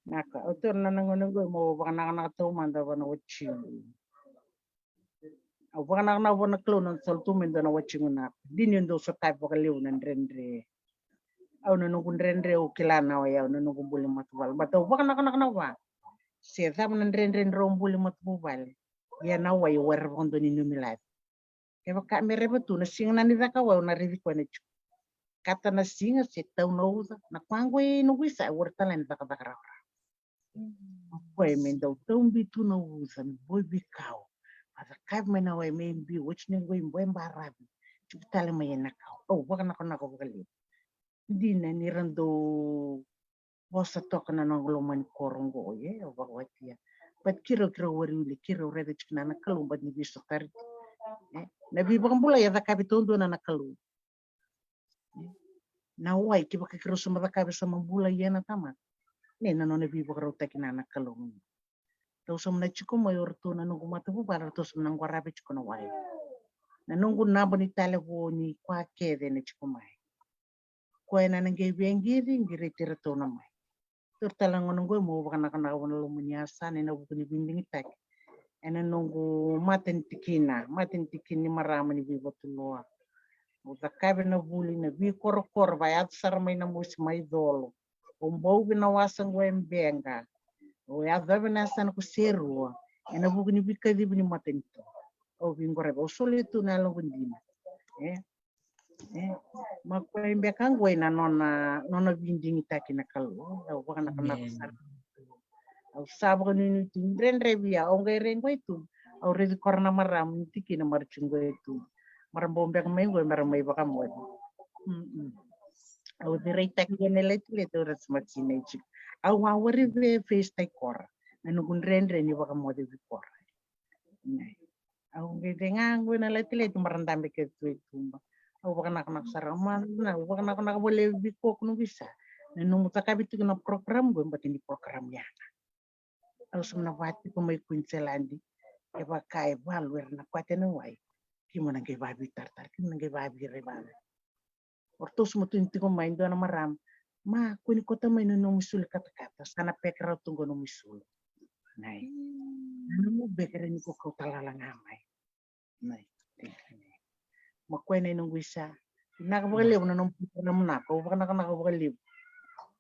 Naka, au taura na gauna qo mo vakanakonako taumada vua na watiqu. Au vakanakonako vua na Kalou na soli tu me dua na watiqu na. Dina ni dau sotavi vakalevu na dredre. Au na noqu dredre au kila na wai, au na noqu buli matavuvale. But au vakanakonako na va. Se cava na dredre drau buli matavuvale. Ia na wai, wai ra vakadua ni nomu ilavi. Kevaka me reva tu na siga na ni caka wai, au na raici koya na tiko. Kata na siga se tau na uca, na koya qo e noqu isa, e wari tale ni cakacaka rawarawa. O koya me dau tau bitu na uca, me boi veikau. Vacakavi mai na wai me biu, oti ni qo i boi baravi. Tiko tale mai ena kau. Au vakanakonako vakalevu. Dina ni ra dau vosa toka na noqu loma ni koro qo, e, au vakawati ya. But keirau, keirau wari wili, keirau raica tiko na, na Kalou, but ni veisotari. E, na veivakabulai e cakavi taudua na, na Kalou. Na wai, kevaka keirau sa mai cakava, sa mai bulai na tamata. Ni na nona veivakarautaki na, na Kalou. Ratou sa mai tiko mai o ratou na noqu matavuvale, ratou sa mai qarava tiko na wai. Na noqu naba ni talevoni koya kece na tiko mai. Koya na na qai via qiri, qiriti ratou na mai. Taura tale na gauna qo meu vakanakonako vua na loma ni yasana ena vuku ni veidigitaki ena noqu mata ni tikina, mata ni tikina ni marama ni veivatuloa. Au cakava na vuli na veikorokoro, vakayaco sara mai na mosi mai colo. Au bau vina wasa qo e Beqa. Au yacova na yasana ko Serua ena vuku ni veikacivi ni matanitu. Au veiqaravi, au solia tu na yaloqu dina. E? E, ma koya beka qo ena nona, nona veidigitaki na Kalou. Au vakanakonako sara. Au sa vakanuinui tu, dredre via, au qai rai qo i tu. Au raici kora na marama ni tikina, mara tu qo i tu. Mara bau beka mai qo, mara mai vakamoce. Mm-mm. Au ciraitaki qo na latilati, au raica sa mai sinai tiko. Au a wari via face-taki kora. Na noqu dredre ni vakamoce vei kora. Au qai cega qo na latilati, mara dabe kece tu e tuba. Au vakanakonako sara, au vakanakonako vakalevu vei koya na visa. Na nomu cakavi tiko na program qo, bati ni program yaga. Au sa mai na va tiko mai Queensland. Kevaka e valu era na kwate na wai, keimami na qai vaveitaratara, keimami na qai vaveirai vale. O ratou sa mai tukuni tiko mai dua na marama. Ma, kua ni kauta mai na nomu isulu katakata, sa na pekera tu qo nomu isulu. Nai. Na nomu beka ni ko kauta lala ga mai. Nai. Ma koya na noqu isa. Vinaka vakalevu na nomu program na, au vakanakonako vakalevu.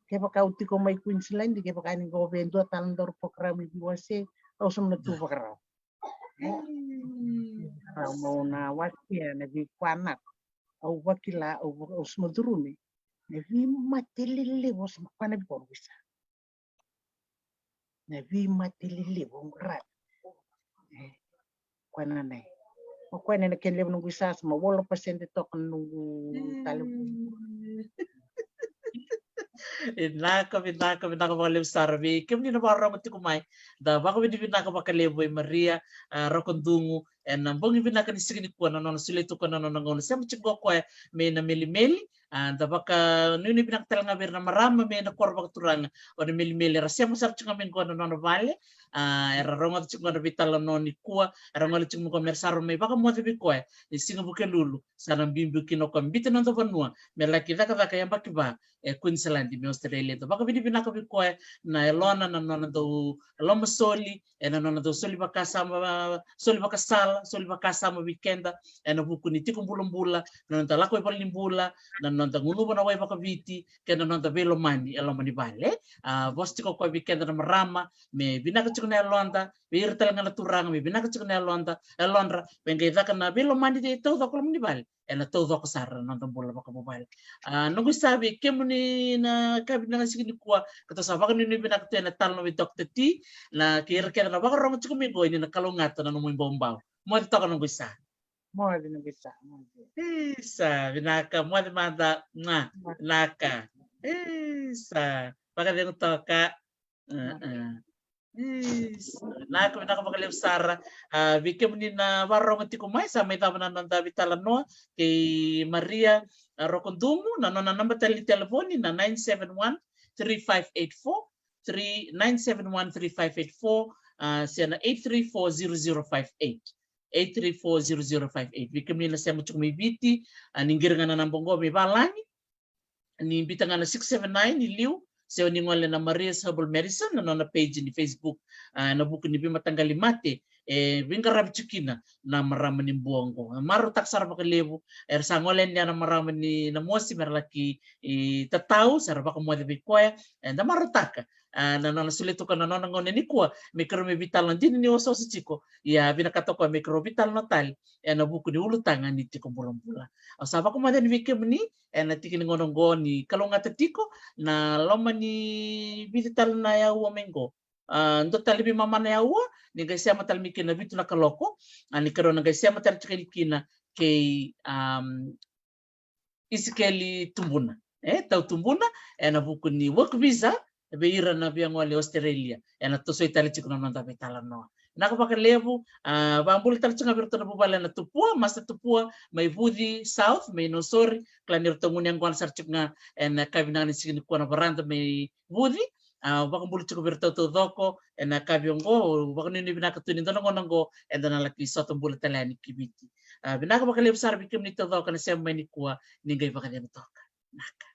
Kevaka au tiko mai Queensland, kevaka ni qo vei dua tale na daru program i veiwase, au sa mai na tu vakarau. Rau mau na wasea na veikua naka. Au vakila, au va-, au sa mai curumi na veimate lelevu, au sa mai kua na veikua na visa. Na veimate lelevu, au qaravi. E, kua na nai. O kua na na kena levu noqu isa, sa mai walu na pasede toka na noqu talevoni. Vinaka, vinaka, vinaka vakalevu sara vei kemuni na vakarorogo tiko mai. Da vakavinavinaka vakalevu vei Maria, a, Rokodugu, ena bogi vinaka ni siga nikua, na nona solia tu koya na nona gauna sema tiko o koya mai Namelimeli. A, da vakanuinui vinaka tale ga vei ira na marama mai na koro vakaturaga o Namelimeli, era sema sara tiko ga mai qo na nona vale. A, era rogoca tiko ga na veitalanoa nikua, era gole tiko mai qo me ra sa rawa mai vakamoce vei koya ni siga Vukelulu sa na biubiu kina o koya me biuta na noda vanua me laki cakacaka yabaki va e Queensland mai Australia. Da vakavinavinaka vei koya na yalona, na nona dau lomasoli, ena nona dau soli vakasama, soli vakasala, soli vakasama vei keda ena vuku ni tiko bulabula, na noda lako i valenibula, na noda gunuva na wai vakaviti, kei na noda veilomani e loma ni vale. A, vosa tiko o koya vei keda na marama me vinaka tiko na yaloda, vei ira tale ga na turaga me vinaka tiko na yaloda, yalodra, me qai caka na veilomani e taucoko loma ni vale, ena taucoko sara na noda bula vakavuvale. A, noqu isa, vei kemuni na yakavi vinaka ni siga nikua, keitou sa vakanuinui vinaka tu ena talanoa vei Doctor T, na kei ira kece na vakarorogo tiko mai qo, ni na kalougata na nomu ibaubau. Moce toka noqu isa. Moce noqu isa, moce. Isa, vinaka, moce mada. Mua. Moce. Vinaka. Isa, vakacegu toka. Vinaka, vinaka vakalevu sara. A, vei kemuni na vakarorogo tiko mai, sa mai cava na noda veitalanoa kei Maria, a, Rokodugu, na nona naba tale ni telefoni na nine seven one three five eight four, three, nine seven one three five eight four, a, se na eight three four zero zero five eight. Eight three four zero zero five eight. Vei kemuni na sema tiko mai Viti, a, ni qiri ga na naba qo me valagi, ni biuta ga na six seven nine i liu, se o ni gole na Maria's Herbal Medicine, na nona page ni Facebook, a, ena vuku ni veimataqali mate e veiqaravi tiko kina na marama ni Bua qo. E marautaka sara vakalevu, era sa gole yani na marama ni Namosi me ra laki, e, tatau, sa ra vakamoce vei koya, eda marautaka, a, na nona solia tu koya na nona gauna nikua me keirau mai veitalanoa, dina ni osooso tiko, ia vinakata o koya me keirau veitalanoa tale ena vuku ni ulutaga ni tiko bulabula. Au sa vakamoce yani vei kemuni ena tiki ni gauna qo ni kalougata tiko na loma ni vica tale na aua mai qo. A, dua tale veimama na aua, ni qai sema tale mai kina vitu na kaloko, a, ni keirau na qai sema tale tiko yani kina kei, am, Isikeli Tubuna, e, Tau Tubuna, ena vuku ni work visa vei ira na via gole Australia. Ena tosoi tale tiko na noda veitalanoa. Vinaka vakalevu, a, vakabula tale tiko ga vei iratou na vuvale na Tupua, Master Tupua mai Vuci South, mai Nausori, kila ni ratou gunu yaqona sara tiko ga ena yakavi vinaka ni siga nikua na varada mai Vuci. A, vakabula tiko vei iratou taucoko ena yakavi oqo, au vakanuinui vinaka tu ni dua na gauna oqo eda na laki sota bula tale yani ki Viti. A, vinaka vakalevu sara vei kemuni taucoko na sema mai nikua, ni qai vakacegu toka. Vinaka.